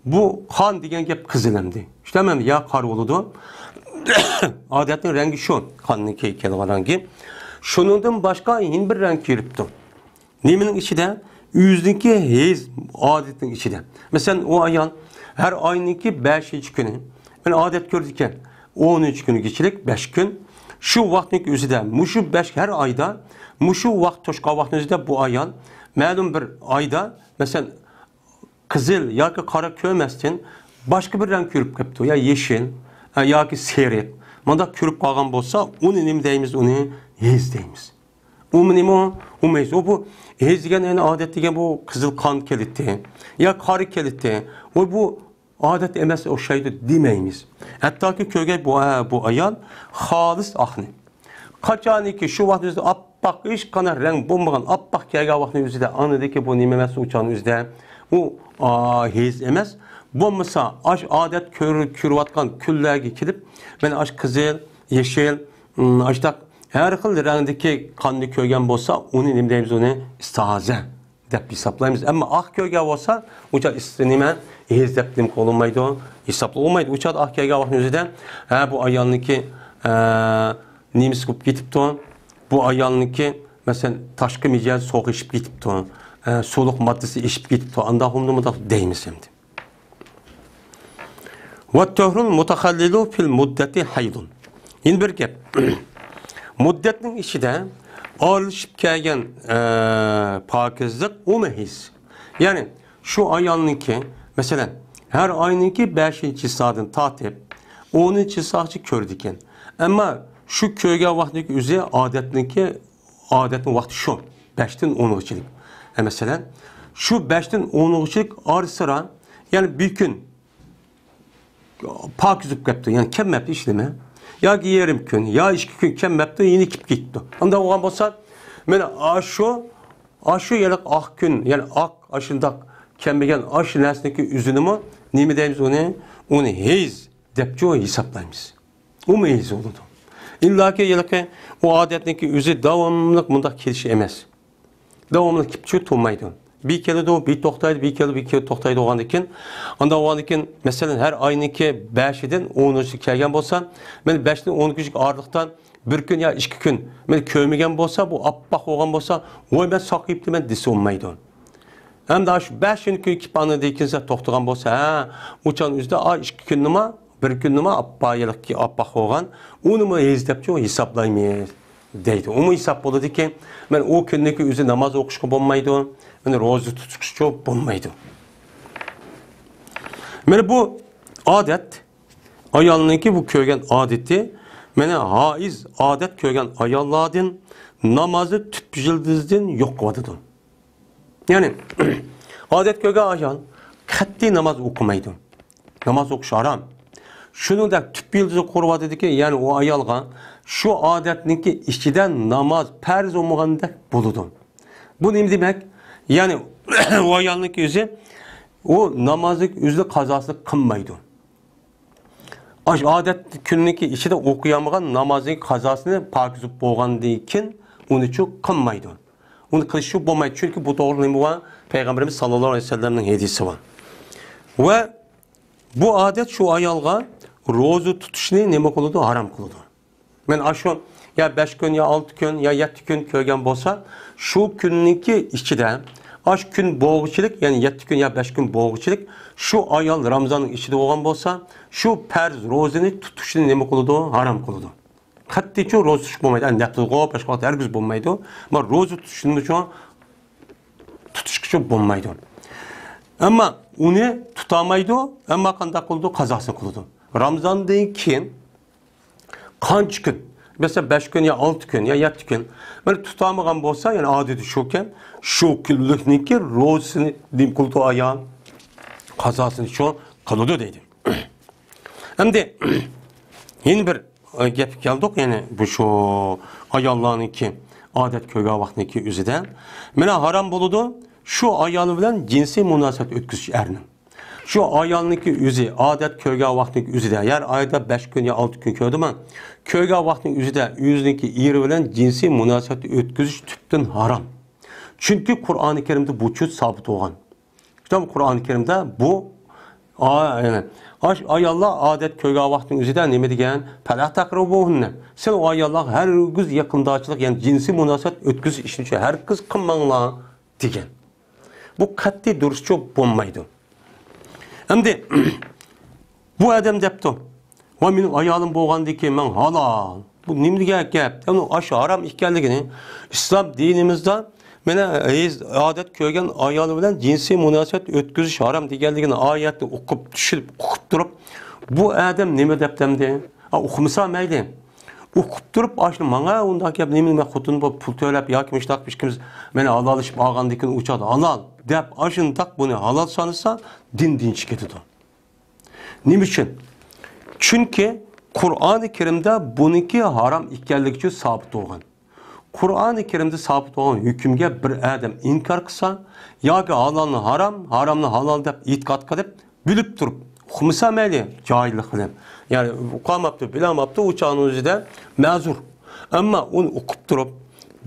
بۇ قان دېگەن گەپ قىزىل ئەمدى. شۇنداقمۇ يا قارا بولىدۇ. ئادەتنىڭ رەڭگى شۇ. قاننىڭ كەلگەن رەڭگى. شۇنىڭدىن باشقا يەنە بىر رەڭ كۆرۈپتۇ. نېمىنىڭ ئىچىدە؟ ئۆزىنىڭكى ھېيز ئادىتىنىڭ ئىچىدە. مەسىلەن، ئۇ ئايال ھەر ئاينىڭكى بەشىنچى كۈنى، مانا ئادەت كۆرىدىكەن، ئونىنچى كۈنىگىچىلىك بەش كۈن. شۇ ۋاقىتنىڭ ئۆزىدە، مۇشۇ بەش، ھەر ئايدا، مۇشۇ ۋاقىت توشقان ۋاقىتنىڭ ئۆزىدە بۇ ئايال مەلۇم بىر ئايدا، مەسىلەن، قىزىل ياكى قارا كۆرمەستىن، باشقا بىر رەڭ كۆرۈپ قېپتۇ، يا يېشىل، ھە، ياكى سېرىق. مۇنداق كۆرۈپ قالغان بولسا، ئۇنى نېمە دەيمىز؟ ئۇنى ھېيز دەيمىز. ئۇمۇ نېمە ئۇ؟ ئۇمۇ ھېيز. ئۇ بۇ ھېيز دېگەن، يەنى ئادەت دېگەن بۇ قىزىل قان كېلىتى يا قارا كېلىتى. ئۇ بۇ ئادەت ئەمەس ئوخشايدۇ دېمەيمىز. ھەتتاكى كۆرگەي بۇ، بۇ ئايال خالىس ئاقنى. قاچانكى شۇ ۋاقىت ئۆزىدە ئاپئاق، ھېچقانداق رەڭ بولمىغان ئاپئاق كەلگەن ۋاقىتنىڭ ئۆزىدە ئاندىكى بۇ نېمە ئەمەس، ئۇ چاغنىڭ ئۆزىدە ئۇ، ئا، ھېيز ئەمەس. بولمىسا ئاش ئادەت كۆر-، كۆرۈۋاتقان كۈنلەرگە كېلىپ، مانا ئاش قىزىل، يېشىل، ئىم، ئاشتاق ھەر خىل رەڭدىكى قاننى كۆرگەن بولسا، ئۇنى نېمە دەيمىز؟ ئۇنى ئىستىھازە دەپ ھېسابلايمىز. ئەمما ئاق كۆرگەن بولسا، ئۇچا ئىس-، نېمە، ھېيز دەپ نېمە قىلىنمايدۇ، ھېسابلىنىلمايدۇ. ئۇچا ئاق كۆرگەن ۋاقىتنىڭ ئۆزىدە، ھە، بۇ ئايالنىڭكى، ئە، نېمىسى بولۇپ كېتىپتۇ، بۇ ئايالنىڭكى، مەسىلەن، تاشقى مىجەزى سوغۇقلىشىپ كېتىپتۇ، ئە، سۇلۇق ماددىسى ئېشىپ كېتىپتۇ، ئانداق ئۇندىمۇ دەيمىز ئەمدى. ۋەتتۇھرۇل مۇتەخەللىلۇ فىل مۇددەتى ھەيزۇن. يەنە بىر گەپ. مۇددەتنىڭ ئىچىدە ئارىلىشىپ كەلگەن، ئە، پاكىزلىق ئۇمۇ ھەيز. يەنى شۇ ئايالنىڭكى، مەسىلەن، ھەر ئاينىڭكى بەشىنچى چىسلادىن تارتىپ ئونىنچى چىسلاغىچە كۆرىدىكەن. ئەمما شۇ كۆرگەن ۋاقتىدىكى ئۆزى ئادەتنىڭكى ئادەتنىڭ ۋاقتى شۇ، بەشتىن ئونغىچىلىك. ئە، مەسىلەن، شۇ بەشتىن ئونغىچىلىك ئارىسىرا، يەنى بىر كۈن پاكىز بولۇپ كەپتۇ، يەنى كەلمەپتۇ ھېچنېمە. ياكى يېرىم كۈن، يا ئىككى كۈن كەلمەپتۇ، يەنە كېلىپ كېتىپتۇ. ئانداق بولغان بولسا، مانا ئاشۇ، ئاشۇ يەنى ئاق كۈن، يەنى ئاق ئاشۇنداق كەلمىگەن ئاشۇ نەرسىنىڭكى ئۆزىنىمۇ نېمە دەيمىز ئۇنى؟ ئۇنى ھەيز دەپچۇ ھېسابلايمىز. ئۇمۇ ھەيز بولىدۇ. ئىللاكى ھېلىقى ئۇ ئادەتنىڭكى ئۆزى داۋاملىق مۇنداق كېلىشى ئەمەس. داۋاملىق كېلىپچۇ تۇرمايدۇ. بىر كېلىدۇ، بىر توختايدۇ، بىر كېلىدۇ، بىر كېلىدۇ، توختايدۇ بولغاندىن كېيىن، ئانداق بولغاندىن كېيىن، مەسىلەن، ھەر ئاينىڭكى بەشىدىن ئونىنچىسىگە كەلگەن بولسا، مانا بەشتىن ئونىنچىگە ئارىلىقتا بىر كۈن يا ئىككى كۈن مانا كۆرمىگەن بولسا، بۇ ئاپئاق بولغان بولسا، ۋاي، مەن ساقىيىپتىمەن دېسە بولمايدۇ. ئەمدى شۇ بەشىنچى كۈنى كېلىپ ئاندىن كېيىن توختىغان بولسا، ھە، ئۇ چاغنىڭ ئۆزىدە، ئا، ئىككى كۈننىمۇ، بىر كۈننىمۇ ئاپپاق ھېلىقى ئاپپاق بولغان، ئۇنىمۇ ھەيز دەپچۇ ھېسابلايمىز دەيدۇ. ئۇمۇ ھېساب بولىدىكەن، مەن ئۇ كۈننىڭكى ئۆزى ناماز ئوقۇشقا بولمايدۇ، مەن روزا تۇتۇشقىچۇ بولمايدۇ. مانا بۇ ئادەت، ئايالنىڭكى بۇ كۆرگەن ئادىتى، مانا ھەيز ئادەت كۆرگەن ئاياللاردىن نامازى تۈپ يىلتىزىدىن يوق قىلىۋاتىدۇ. يەنى، ئادەت كۆرگەن ئايال قەتئىي ناماز ئوقۇمايدۇ. ناماز ئوقۇش ھارام. شۇنىڭدەك تۈپ يىلتىزى قۇرۇۋاتىدىكى، يەنى ئۇ ئايالغا شۇ ئادەتنىڭكى ئىچىدە ناماز پەرز بولمىغاندەك بولىدۇ. بۇ نېمە دېمەك؟ يەنى، ئۇ ئايالنىڭكى ئۆزى، ئۇ نامازنىڭ ئۆزىنى قازاسىنى قىلمايدۇ. ئاشۇ ئادەت كۈننىڭكى ئىچىدە ئوقۇيالمىغان نامازنىڭ قازاسىنى پاكىز بولغاندىن كېيىن ئۇنىچۇ قىلمايدۇ. ئۇنى قىلىشى بولمايدۇ. چۈنكى بۇ توغرىلىق نېمە بار؟ پەيغەمبىرىمىز ساللاللاھۇ ئەلەيھى ۋەسەللەمنىڭ ھەدىسى بار. ۋە بۇ ئادەت شۇ ئايالغا روزا تۇتۇشنى نېمە قىلىدۇ؟ ھارام قىلىدۇ. مەن ئاشۇ يا بەش كۈن، يا ئالتە كۈن، يا يەتتە كۈن كۆرگەن بولسا، شۇ كۈننىڭكى ئىچىدە، ئاشۇ كۈن بولغۇچىلىك، يەنى يەتتە كۈن يا بەش كۈن بولغۇچىلىك، شۇ ئايال رامىزاننىڭ ئىچىدە بولغان بولسا، شۇ پەرز روزىنى تۇتۇشنى نېمە قىلىدۇ؟ ھارام قىلىدۇ. قەتئىيچۇ روزا تۇتۇشقا بولمايدۇ. ئەنە نەپلىگە باشقا ۋاقىت ھەرگىز بولمايدۇ. ئەمما روزا تۇتۇشنىچۇ، تۇتۇشقىچۇ بولمايدۇ. ئەمما ئۇنى تۇتالمايدۇ. ئەمما قانداق قىلىدۇ؟ قازاسىنى قىلىدۇ. رامىزاندىن كېيىن قانچە كۈن؟ مەسىلەن، بەش كۈن يا ئالتە كۈن يا يەتتە كۈن. مانا تۇتالمىغان بولسا، يەنى ئادىتى شۇكەن، شۇ كۈنلۈكنىڭكى روزىسىنى نېمە قىلىدۇ ئايال؟ قازاسىنى شۇ قىلىدۇ دەيدۇ. ئەمدى يەنە بىر ئە، گەپكە كەلدۇق، يەنى بۇ شۇ ئاياللارنىڭكى ئادەت كۆرگەن ۋاقتىنىڭكى ئۆزىدە. مانا ھارام بولىدۇ شۇ ئايال بىلەن جىنسىي مۇناسىۋەت ئۆتكۈزۈش ئەرنىڭ. شۇ ئايالنىڭكى ئۆزى ئادەت كۆرگەن ۋاقتىنىڭكى ئۆزىدە، يەنى ئايدا بەش كۈن يا ئالتە كۈن كۆردىمۇ، كۆرگەن ۋاقتىنىڭ ئۆزىدە ئۆزىنىڭكى ئېرى بىلەن جىنسىي مۇناسىۋەت ئۆتكۈزۈش تۈپتىن ھارام. چۈنكى قۇرئانى كەرىمدە بۇ چۆت سابىت بولغان. كىتاب قۇرئانى كەرىمدە بۇ، ئا-، يەنى، ئاش-، ئاياللار ئادەت كۆرگەن ۋاقتىنىڭ ئۆزىدە نېمە دېگەن؟ «پەلا تەقرىبۇھۇننە.» سىلەر ئۇ ئاياللارغا ھەرگىز يېقىنداشلىق، يەنى جىنسىي مۇناسىۋەت ئۆتكۈزۈش ئىشىنى ھەرگىز قىلماڭلار دېگەن. بۇ قەتئىي دۇرۇسچۇ بولمايدۇ. ئەمدى بۇ ئادەم دەپتۇ، «ۋاي، مېنىڭ ئايالىم بولغاندىكىن مەن ھالال.» بۇ نېمە دېگەن گەپ؟ يەنى ئاشۇ ھارام ئىكەنلىكىنى ئىسلام دىنىمىزدا، مانا، ھېز-، ئادەت كۆرگەن ئايالى بىلەن جىنسىي مۇناسىۋەت ئۆتكۈزۈش ھارام دېگەنلىكىنى ئايەتنى ئوقۇپ، چۈشىنىپ، ئۇقۇپ تۇرۇپ، بۇ ئادەم نېمە دەپتۇ ئەمدى؟ ئا، ئۇقمىسا مەيلى. ئۇقۇپ تۇرۇپ، ئاشۇ ماڭا ئۇنداق گەپ، نېمە، مەن خوتۇن بولۇپ پۇل تۆلەپ ياكى مۇشۇنداق ئىككىمىز، مانا، ھالاللىشىپ ئالغاندىن كېيىن ئۇ چاغدا ھالال دەپ، ئاشۇنداق بۇنى ھالال سانىسا، دىندىن چىقىپ كېتىدۇ. نېمە ئۈچۈن؟ چۈنكى قۇرئانى كەرىمدە بۇنىڭكى ھارام ئىكەنلىكى ئۈچۈن سابىت بولغان. قۇرئانى كەرىمدە سابىت بولغان ھۆكۈمگە بىر ئادەم ئىنكار قىلسا ياكى ھالالنى ھارام، ھارامنى ھالال دەپ ئېتىقاد قىلىپ، بىلىپ تۇرۇپ، ئۇقمىسا مەيلى، جاھىللىق بىلەن. يەنى ئۇقالماپتۇ، بىلەلمەپتۇ، ئۇ چاغنىڭ ئۆزىدە مەزۇر. ئەمما ئۇنى ئۇقۇپ تۇرۇپ،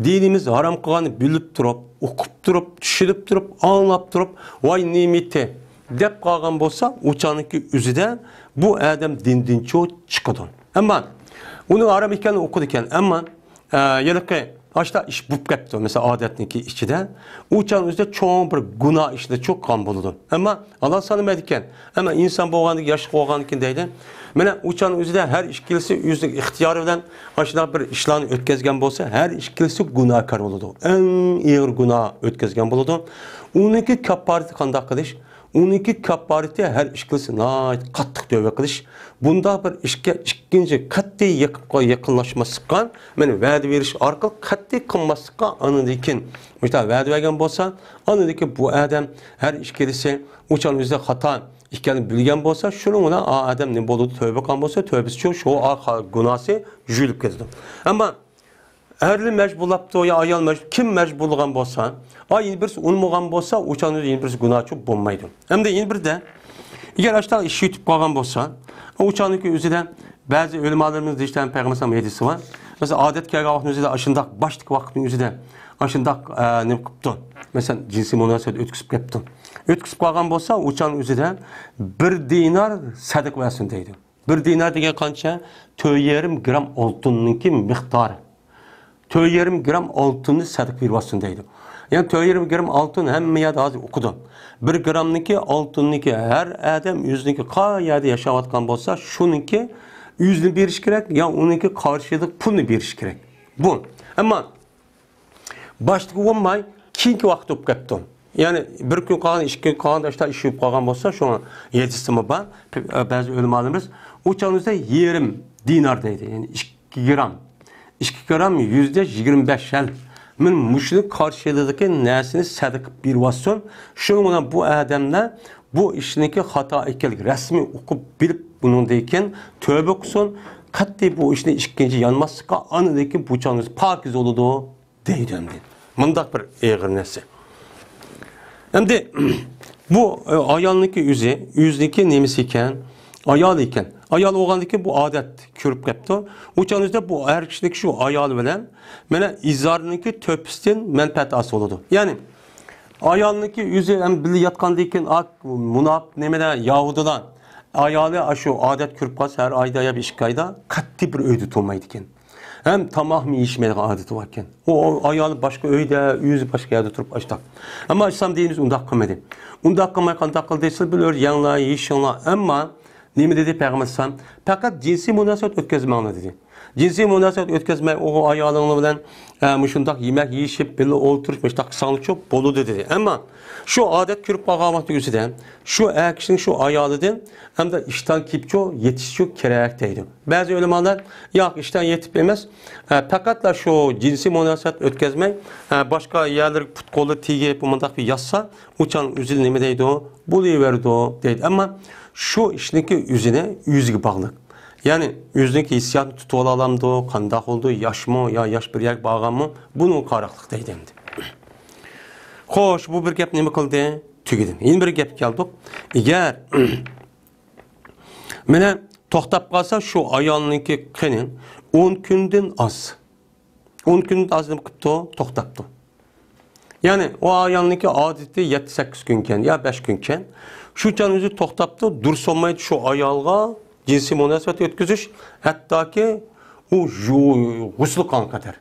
دىنىمىز ھارام قىلغاننى بىلىپ تۇرۇپ، ئۇقۇپ تۇرۇپ، چۈشىنىپ تۇرۇپ، ئاڭلاپ تۇرۇپ، «ۋاي نېمىتى» دەپ قالغان بولسا، ئۇ چاغنىڭكى ئۆزىدە بۇ ئادەم دىندىنچۇ چىقىدۇ. ئەمما ئۇنىڭ ھارام ئىكەنلىكىنى ئۇقىدىكەن. ئەمما ئە، ھېلىقى ئاشتا ئىش بوپ كەپتۇ، مەسىلەن، ئادەتنىڭكى ئىچىدە. ئۇ چاغنىڭ ئۆزىدە چوڭ بىر گۇناھ ئىشىدا چوققان بولىدۇ. ئەمما ھالال سانىمايدىكەن. ئەمما ئىنسان بولغاندىكىن، ياشلىق بولغاندىكىن دەيدۇ. مانا ئۇ چاغنىڭ ئۆزىدە ھەر ئىككىلىسى ئۆزىنىڭ ئىختىيارى بىلەن ئاشۇنداق بىر ئىشلارنى ئۆتكەزگەن بولسا، ھەر ئىككىلىسى گۇناھكار بولىدۇ. ئەڭ ئېغىر گۇناھ ئۆتكەزگەن بولىدۇ. ئۇنىڭكى كاپپارىتى قانداق قىلىش؟ ئۇنىڭكى كاپپارىتى ھەر ئىككىلىسى ناھايىتى قاتتىق تۆۋە قىلىش. بۇنداق بىر ئىشقا ئىككىنچى قەتئىي يېقىپ-، يېقىنلاشماسلىققا، مانا ۋەدە بېرىش ئارقىلىق قەتئىي قىلماسلىققا، ئاندىن كېيىن مۇشۇنداق ۋەدە بەرگەن بولسا، ئاندىن كېيىن بۇ ئادەم ھەر ئىككىلىسى ئۇ چاغنىڭ ئۆزىدە خاتا ئىكەنلىكىنى بىلگەن بولسا، شۇنىڭ بىلەن ئا ئادەم نېمە بولىدۇ؟ تۆبە قىلغان بولسا، تۆبىسى شۇ، شۇ ئا خا-، گۇناھسى يۇيۇلۇپ كېتىدۇ. ئەمما ئەرلى مەجبۇرلاپتۇ يا ئايال مەجبۇر، كىم مەجبۇرلىغان بولسا، ئا، يەنە بىرسى ئۇنىمىغان بولسا، ئۇ چاغدا يەنە بىرسى گۇناھچى بولمايدۇ. ئەمدى يەنە بىردە، ئەگەر ئاشۇنداق ئىش يېتىپ قالغان بولسا، ئۇ چاغنىڭكى ئۆزىدە بەزى ئۆلىمالىرىمىز دېيىشتە پەيغەمبەر ھەدىسى بار. مەسىلەن، ئادەت كەلگەن ۋاقىتنىڭ ئۆزىدە ئاشۇنداق باشتىكى ۋاقىتنىڭ ئۆزىدە ئاشۇنداق، ئە، نېمە قىپتۇ؟ مەسىلەن، جىنسىي مۇناسىۋەت ئۆتكۈزۈپ كەپتۇ. ئۆتكۈزۈپ قالغان بولسا، ئۇ چاغنىڭ ئۆزىدە بىر دىنار سەدىقە بەرسۇن دەيدۇ. بىر دىنار دېگەن قانچە؟ تۆت يېرىم گرام ئالتۇننىڭكى مىقدارى. تۆت يېرىم گرام ئالتۇننى سەدىقە بېرىۋاتسۇن دەيدۇ. يەنى تۆت يېرىم گرام ئالتۇن ھەممە يەردە ھازىر ئۇقىدۇ. بىر گرامنىڭكى ئالتۇننىڭكى ھەر ئادەم ئۆزىنىڭكى قايەردە ياشاۋاتقان بولسا، شۇنىڭكى ئۆزىنى بېرىشى كېرەك، يا ئۇنىڭكى قارشىلىق پۇلنى بېرىشى كېرەك. بۇ. ئەمما باشتىكى بولماي، كېيىنكى ۋاقىت بولۇپ كەپتۇ. يەنى بىر كۈن قالغان، ئىككى كۈن قالغان، ئاشتا ئىش يۈرۈپ قالغان بولسا، شۇڭا ھەدىسىمۇ بار. بەزى ئۆلىمالىرىمىز ئۇ چاغنىڭ ئۆزىدە يېرىم دىنار دەيدۇ، يەنى ئىككى گرام. ئىككى گرام يۈزدە يىگىرمە بەش ھەل. مەن مۇشۇنى قارشىلىدىكى نەرسىنى سەدىقە بېرىۋاتسۇن. شۇنىڭ بىلەن بۇ ئادەملەر بۇ ئىشنىڭكى خاتا ئىكەنلىكى رەسمىي ئۇقۇپ بىلىپ، بۇنىڭدىن كېيىن تۆبە قىلسۇن. قەتئىي بۇ ئىشنى ئىككىنچى يانماسلىققا، ئاندىن كېيىن بۇ چاغنىڭ ئۆزى پاكىز بولىدۇ. دەيدۇ ئەمدى. مۇنداق بىر ئېغىر نەرسە. ئەمدى بۇ، ئە، ئايالنىڭكى ئۆزى، ئۆزىنىڭكى نېمىسى ئىكەن؟ ئايالى ئىكەن. ئايال بولغاندىكىن بۇ ئادەت كۆرۈپ كەپتۇ. ئۇ چاغنىڭ ئۆزىدە بۇ ئەر كىشىنىڭكى شۇ ئايالى بىلەن مانا ئىزارنىڭكى تۆپىسىدىن مەنپەئەت ھاسىل بولىدۇ. يەنى ئايالنىڭكى ئۆزى ھەم بىللە ياتقاندىن كېيىن، ئا، مۇناپىق نېمىدە، يەھۇدىيلار ئايالى ئاشۇ ئادەت كۆرۈپ قالسا، ھەر ئايدا يا بىر ئىككى ئايدا قەتئىي بىر ئۆيدە تۇرمايدىكەن. ھەم تاماقمۇ يېيىشمەيدىغان ئادىتى باركەن. ئۇ، ئۇ ئايالى باشقا ئۆيدە، ئۆزى باشقا يەردە تۇرۇپ ئاشتاق. ئەمما ئىسلام دىنىمىز ئۇنداق قىلمىدى. ئۇنداق قىلماي قانداق قىلدى؟ سىز بىر يەڭلار، يېيىشىڭلار. ئەمما نېمە دېدى پەيغەمبەر ئەلەيھىسسالام؟ پەقەت جىنسىي مۇناسىۋەت ئۆتكۈزمەڭلار دېدى. جىنسىي مۇناسىۋەت ئۆتكۈزمەي، ئۇ ئايالىڭلار بىلەن، ئە، مۇشۇنداق يېمەك يېيىشىپ، بىللە ئولتۇرۇش، مۇشۇنداق قىلساڭلارچۇ بولىدۇ دېدى. ئەمما شۇ ئادەت كۆرۈپ قالغان ۋاقتى ئۆزىدە، شۇ ئەر كىشىنىڭ شۇ ئايالىدىن ئەمدى ئىشتان كېلىپچۇ، يېتىشچۇ كېرەك دەيدۇ. بەزى ئۆلىمالار، ياق، ئىشتان يېتىپ ئەمەس، ئە، پەقەتلا شۇ جىنسىي مۇناسىۋەت ئۆتكۈزمەي، ئە، باشقا يەرلەرگە پۇت قولى تېگىپ، مۇنداق بىر ياتسا، ئۇ چاغ ئۆزى نېمە دەيدۇ؟ بولۇۋېرىدۇ دەيدۇ. ئەمما شۇ ئىشنىڭكى ئۆزىنى ئۆزىگە باغلىق. يەنى ئۆزىنىڭكى ھېسسىياتىنى تۇتۇۋالالامدۇ، قانداق بولىدۇ، ياشمۇ يا ياش بىر يەرگە بارغانمۇ، بۇنىڭغا قاراقلىق دەيدۇ ئەمدى. خوش، بۇ بىر گەپ نېمە قىلدى؟ تۈگىدى. يەنە بىر گەپكە كەلدۇق. ئەگەر مانا توختاپ قالسا شۇ ئايالنىڭكى قېنى ئون كۈندىن ئاز. ئون كۈندىن ئاز نېمە قىپتۇ؟ توختاپتۇ. يەنى ئۇ ئايالنىڭكى ئادىتى يەتتە سەككىز كۈنكەن يا بەش كۈنكەن. شۇ چاغنىڭ ئۆزى توختاپتۇ، دۇرۇس بولمايدۇ شۇ ئايالغا جىنسىي مۇناسىۋەت ئۆتكۈزۈش، ھەتتاكى ئۇ يۇ-، غۇسۇل قىلغان قەدەر.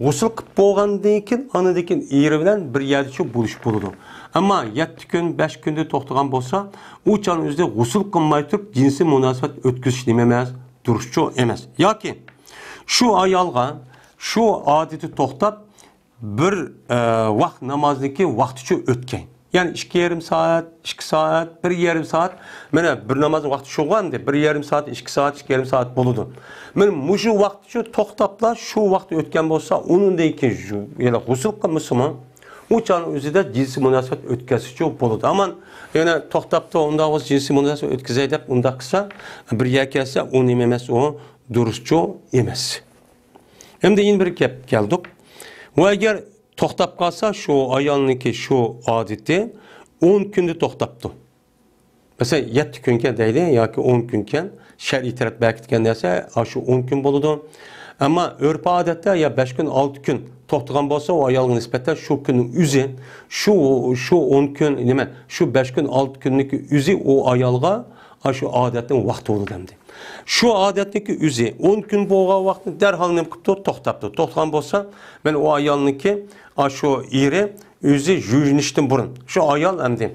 غۇسۇل قىلىپ بولغاندىن كېيىن، ئاندىن كېيىن ئېرى بىلەن بىر يەردىچۇ بولۇشۇپ بولىدۇ. ئەمما يەتتە كۈن، بەش كۈندە توختىغان بولسا، ئۇ چاغنىڭ ئۆزىدە غۇسۇل قىلماي تۇرۇپ جىنسىي مۇناسىۋەت ئۆتكۈزۈش نېمە ئەمەس؟ دۇرۇسچۇ ئەمەس. ياكى شۇ ئايالغا شۇ ئادىتى توختاپ، بىر، ئە، ۋاق نامازنىڭكى ۋاقتىچۇ ئۆتكەن. يەنى ئىككى يېرىم سائەت، ئىككى سائەت، بىر يېرىم سائەت. مانا بىر نامازنىڭ ۋاقتى شۇغۇ ئەمدى. بىر يېرىم سائەت، ئىككى سائەت، ئىككى يېرىم سائەت بولىدۇ. مانا مۇشۇ ۋاقتىچۇ توختاپلا شۇ ۋاقىت ئۆتكەن بولسا، ئۇنىڭدىن كېيىن يەنە غۇسۇل قىلمىسىمۇ، ئۇ چاغنىڭ ئۆزىدە جىنسىي مۇناسىۋەت ئۆتكەزسىچۇ بولىدۇ. ئامان يەنە توختاپتۇ، ئۇنداق بولسا جىنسىي مۇناسىۋەت ئۆتكۈزەي دەپ ئۇنداق قىلسا، بىر يەرگە كەلسە، ئۇ نېمە ئەمەس، ئۇ دۇرۇسچۇ ئەمەس. ئەمدى يەنە بىر گەپ كەلدۇق. ۋە ئەگەر توختاپ قالسا، شۇ ئايالنىڭكى شۇ ئادىتى ئون كۈندە توختاپتۇ. مەسىلەن، يەتتە كۈنكەن دەيلى ياكى ئون كۈنكەن، شەرئىي تەرەپ بەكىتكەن نەرسە، ئاشۇ ئون كۈن بولىدۇ. ئەمما ئۆرپ-ئادەتتە يا بەش كۈن، ئالتە كۈن توختىغان بولسا، ئۇ ئايالغا نىسبەتەن شۇ كۈننىڭ ئۆزى، شۇ، شۇ ئون كۈن، نېمە، شۇ بەش كۈن، ئالتە كۈننىڭكى ئۆزى ئۇ ئايالغا ئاشۇ ئادەتنىڭ ۋاقتى بولىدۇ ئەمدى. شۇ ئادەتنىڭكى ئۆزى ئون كۈن بولغان ۋاقىتنى دەرھال نېمە قىپتۇ؟ توختاپتۇ. توختىغان بولسا، مەن ئۇ ئايالنىڭكى، ئاشۇ ئېرى ئۆزى يۇيۇنۇشتىن بۇرۇن، شۇ ئايال ئەمدى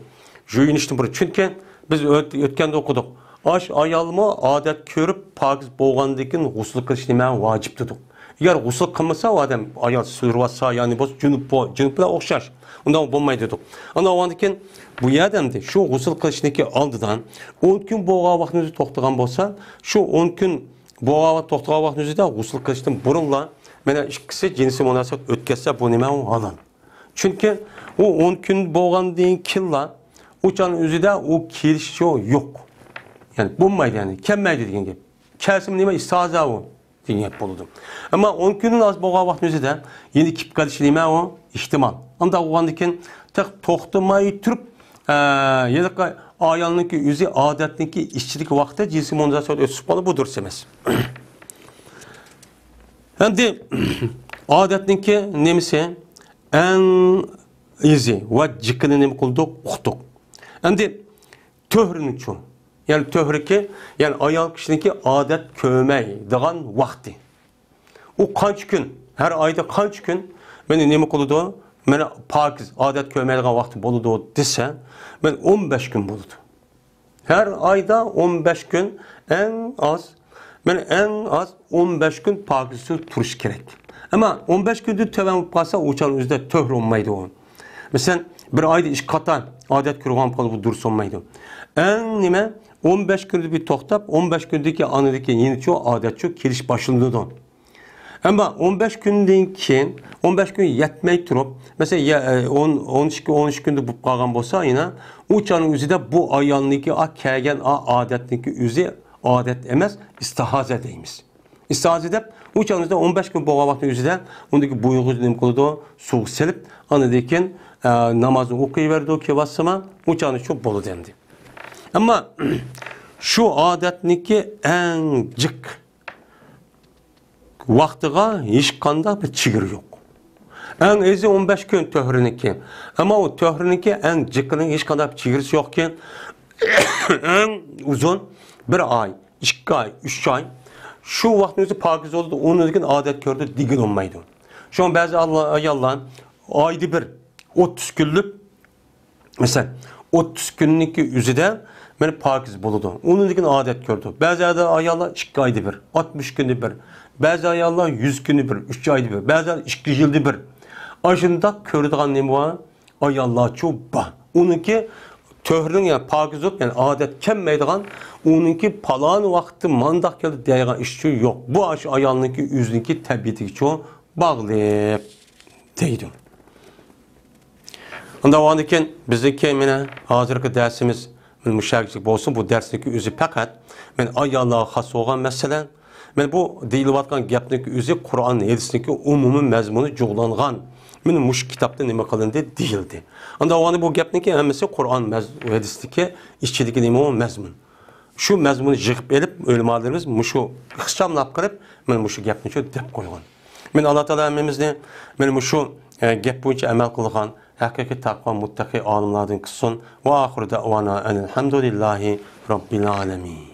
يۇيۇنۇشتىن بۇرۇن. چۈنكى بىز ئۆت-، ئۆتكەندە ئوقۇدۇق. ئاش ئايالمۇ ئادەت كۆرۈپ پاكىز بولغاندىن كېيىن غۇسۇل قىلىش نېمە ۋاجىپ دېدۇق. ئەگەر غۇسۇل قىلمىسا، ئۇ ئادەم ئايال سۈرۈۋاتسا، يەنى بولسا جۇنۇپ بو-، جۇنۇپ بىلەن ئوخشاش. ئۇنداق بولمايدۇ دېدۇق. ئاندىن ئۇنىڭدىن كېيىن بۇ يەردە ئەمدى شۇ غۇسۇل قىلىشنىڭكى ئالدىدا ئون كۈن بولغان ۋاقتىمىزدا توختىغان بولسا، شۇ ئون كۈن بولغان ۋاقىت، توختىغان ۋاقتىمىزدا غۇسۇل قىلىشتىن بۇرۇنلا مانا ئىككىسى جىنسىي مۇناسىۋەت ئۆتكەزسە، بۇ نېمە؟ ئۇ ھالال. چۈنكى ئۇ ئون كۈن بولغاندىن كېيىنلا ئۇ چاغنىڭ ئۆزىدە ئۇ كېلىشىشى يوق. يەنى بولمايدۇ، يەنى كەلمەيدۇ دېگەن گەپ. كەلسىمۇ نېمە، ئىستىھازا ئۇ دېگەن گەپ بولىدۇ. ئەمما ئون كۈندىن ئاز بولغان ۋاقىتنىڭ ئۆزىدە يەنە كېلىپ قېلىشى نېمە ئۇ؟ ئېھتىمال. ئانداق بولغاندىن كېيىن تېخى توختىماي تۇرۇپ، ئە، ھېلىقى ئايالنىڭكى ئۆزى ئادەتنىڭكى ئىچىدىكى ۋاقىتتا جىنسىي مۇناسىۋەت ئۆتۈشۈپ قالدى، بۇ دۇرۇس ئەمەس. ئەمدى ئادەتنىڭكى نېمىسى؟ ئەڭ ئېزى ۋە جىقىنى نېمە قىلدۇق؟ ئۇقتۇق. ئەمدى تۆھرىنىچۇ؟ يەنى تۆھرىكى، يەنى ئايال كىشىنىڭكى ئادەت كۆرمەيدىغان ۋاقتى. ئۇ قانچە كۈن؟ ھەر ئايدا قانچە كۈن مېنى نېمە قىلىدۇ؟ مېنى پاكىز ئادەت كۆرمەيدىغان ۋاقتى بولىدۇ دېسە، مەن ئون بەش كۈن بولىدۇ. ھەر ئايدا ئون بەش كۈن ئەڭ ئاز، مەن ئەڭ ئاز ئون بەش كۈن پاكىزسىز تۇرۇش كېرەك. ئەمما ئون بەش كۈندىن تۆۋەن بولۇپ قالسا، ئۇ چاغنىڭ ئۆزىدە تۆھرە بولمايدۇ. مەسىلەن، بىر ئايدا ئىككى قېتىم ئادەت كۆرۈپ قالسا، بۇ دۇرۇس بولمايدۇ. ئەڭ نېمە، ئون بەش كۈندە بىر توختاپ، ئون بەش كۈندىكى ئاندىكى يېڭىچۇ ئادەتچۇ كېلىش باشلىنىدۇ. ئەمما ئون بەش كۈندىن كېيىن، ئون بەش كۈن يەتمەي تۇرۇپ، مەسىلەن، يە-، ئون، ئون ئىككى، ئون ئۈچ كۈندە بولۇپ قالغان بولسا، يەنە ئۇ چاغنىڭ ئۆزىدە بۇ ئايالنىڭكى ئا، كەلگەن ئا، ئادەتنىڭكى ئۆزى ئادەت ئەمەس، ئىستىھازە دەيمىز. ئىستىھازە دەپ، ئۇ چاغنىڭ ئۆزىدە ئون بەش كۈن بولغان ۋاقىتنىڭ ئۆزىدە ئۇنىڭدىكى بويىغا نېمە قىلىدۇ؟ سۇغا سېلىپ، ئاندىن كېيىن، ئە، نامازنى ئوقۇيۋېرىدۇ، كېلىۋاتسىما، ئۇ چاغنىچۇ بولىدۇ ئەمدى. ئەمما شۇ ئادەتنىڭكى ئەڭ جىق ۋاقتىغا ھېچقانداق بىر چېگرا يوق. ئەڭ ئېزى ئون بەش كۈن تۆھرىنىڭكى. ئەمما ئۇ تۆھرىنىڭكى ئەڭ جىقىنىڭ ھېچقانداق بىر چېگرىسى يوقكەن. ئەڭ ئۇزۇن بىر ئاي، ئىككى ئاي، ئۈچ ئاي. شۇ ۋاقىتنىڭ ئۆزى پاكىز بولىدۇ، ئۇنىڭدىن كېيىن ئادەت كۆردى دېگىلى بولمايدۇ. شۇڭا بەزى ئاياللار ئايدا بىر ئوتتۇز كۈنلۈك، مەسىلەن، ئوتتۇز كۈننىڭكى ئۆزىدە مانا پاكىز بولىدۇ. ئۇنىڭدىن كېيىن ئادەت كۆرىدۇ. بەزى ئاياللار ئىككى ئايدا بىر، ئاتمىش كۈندە بىر، بەزى ئاياللار يۈز كۈندە بىر، ئۈچ ئايدا بىر، بەزى ئىككى يىلدا بىر. ئاشۇنداق كۆرىدىغان نېمە بار؟ ئاياللارچۇ بار. ئۇنىڭكى تۆھرىنىڭ، يەنى پاكىز بولۇپ، يەنى ئادەت كەلمەيدىغان، ئۇنىڭكى پالان ۋاقىتتا مانداق كەلدى دەيدىغان ئىشچۇ يوق. بۇ ئاشۇ ئايالنىڭكى ئۆزىنىڭكى تەبىئىتىگىچۇ باغلىق دەيدۇ. ئۇنداق بولغاندىكىن بىزنىڭكى مانا ھازىرقى دەرسىمىز مانا مۇشۇ يەرگىچە بولسۇن. بۇ دەرسنىڭكى ئۆزى پەقەت مانا ئاياللارغا خاس بولغان مەسىلە. مانا بۇ دېيىلىۋاتقان گەپنىڭكى ئۆزى قۇرئان ھەدىسنىڭكى ئومۇمىي مەزمۇنى جۇغلانغان. مانا مۇشۇ كىتابتا نېمە قىلىندى؟ دېيىلدى. ئاندا ئاۋۋالى بۇ گەپنىڭكى ھەممىسى قۇرئان مەز-، ھەدىستىكى ئىچىدىكى نېمە ئۇ؟ مەزمۇن. شۇ مەزمۇننى يىغىپ ئېلىپ، ئۆلىمالىرىمىز مۇشۇ ئىخچاملاپ قىلىپ، مانا مۇشۇ گەپنى شۇ دەپ قويغان. مانا ئاللا تائالا ھەممىمىزنى مانا مۇشۇ، ئە، گەپ بويىچە ئەمەل قىلغان ھەقىقىي تەقۋا مۇتتەقىي ئالىملاردىن قىلسۇن. ۋە ئاخىرۇ دەئۋانا ئەنىل ھەمدۇلىللاھى رەببىل ئالەمىن.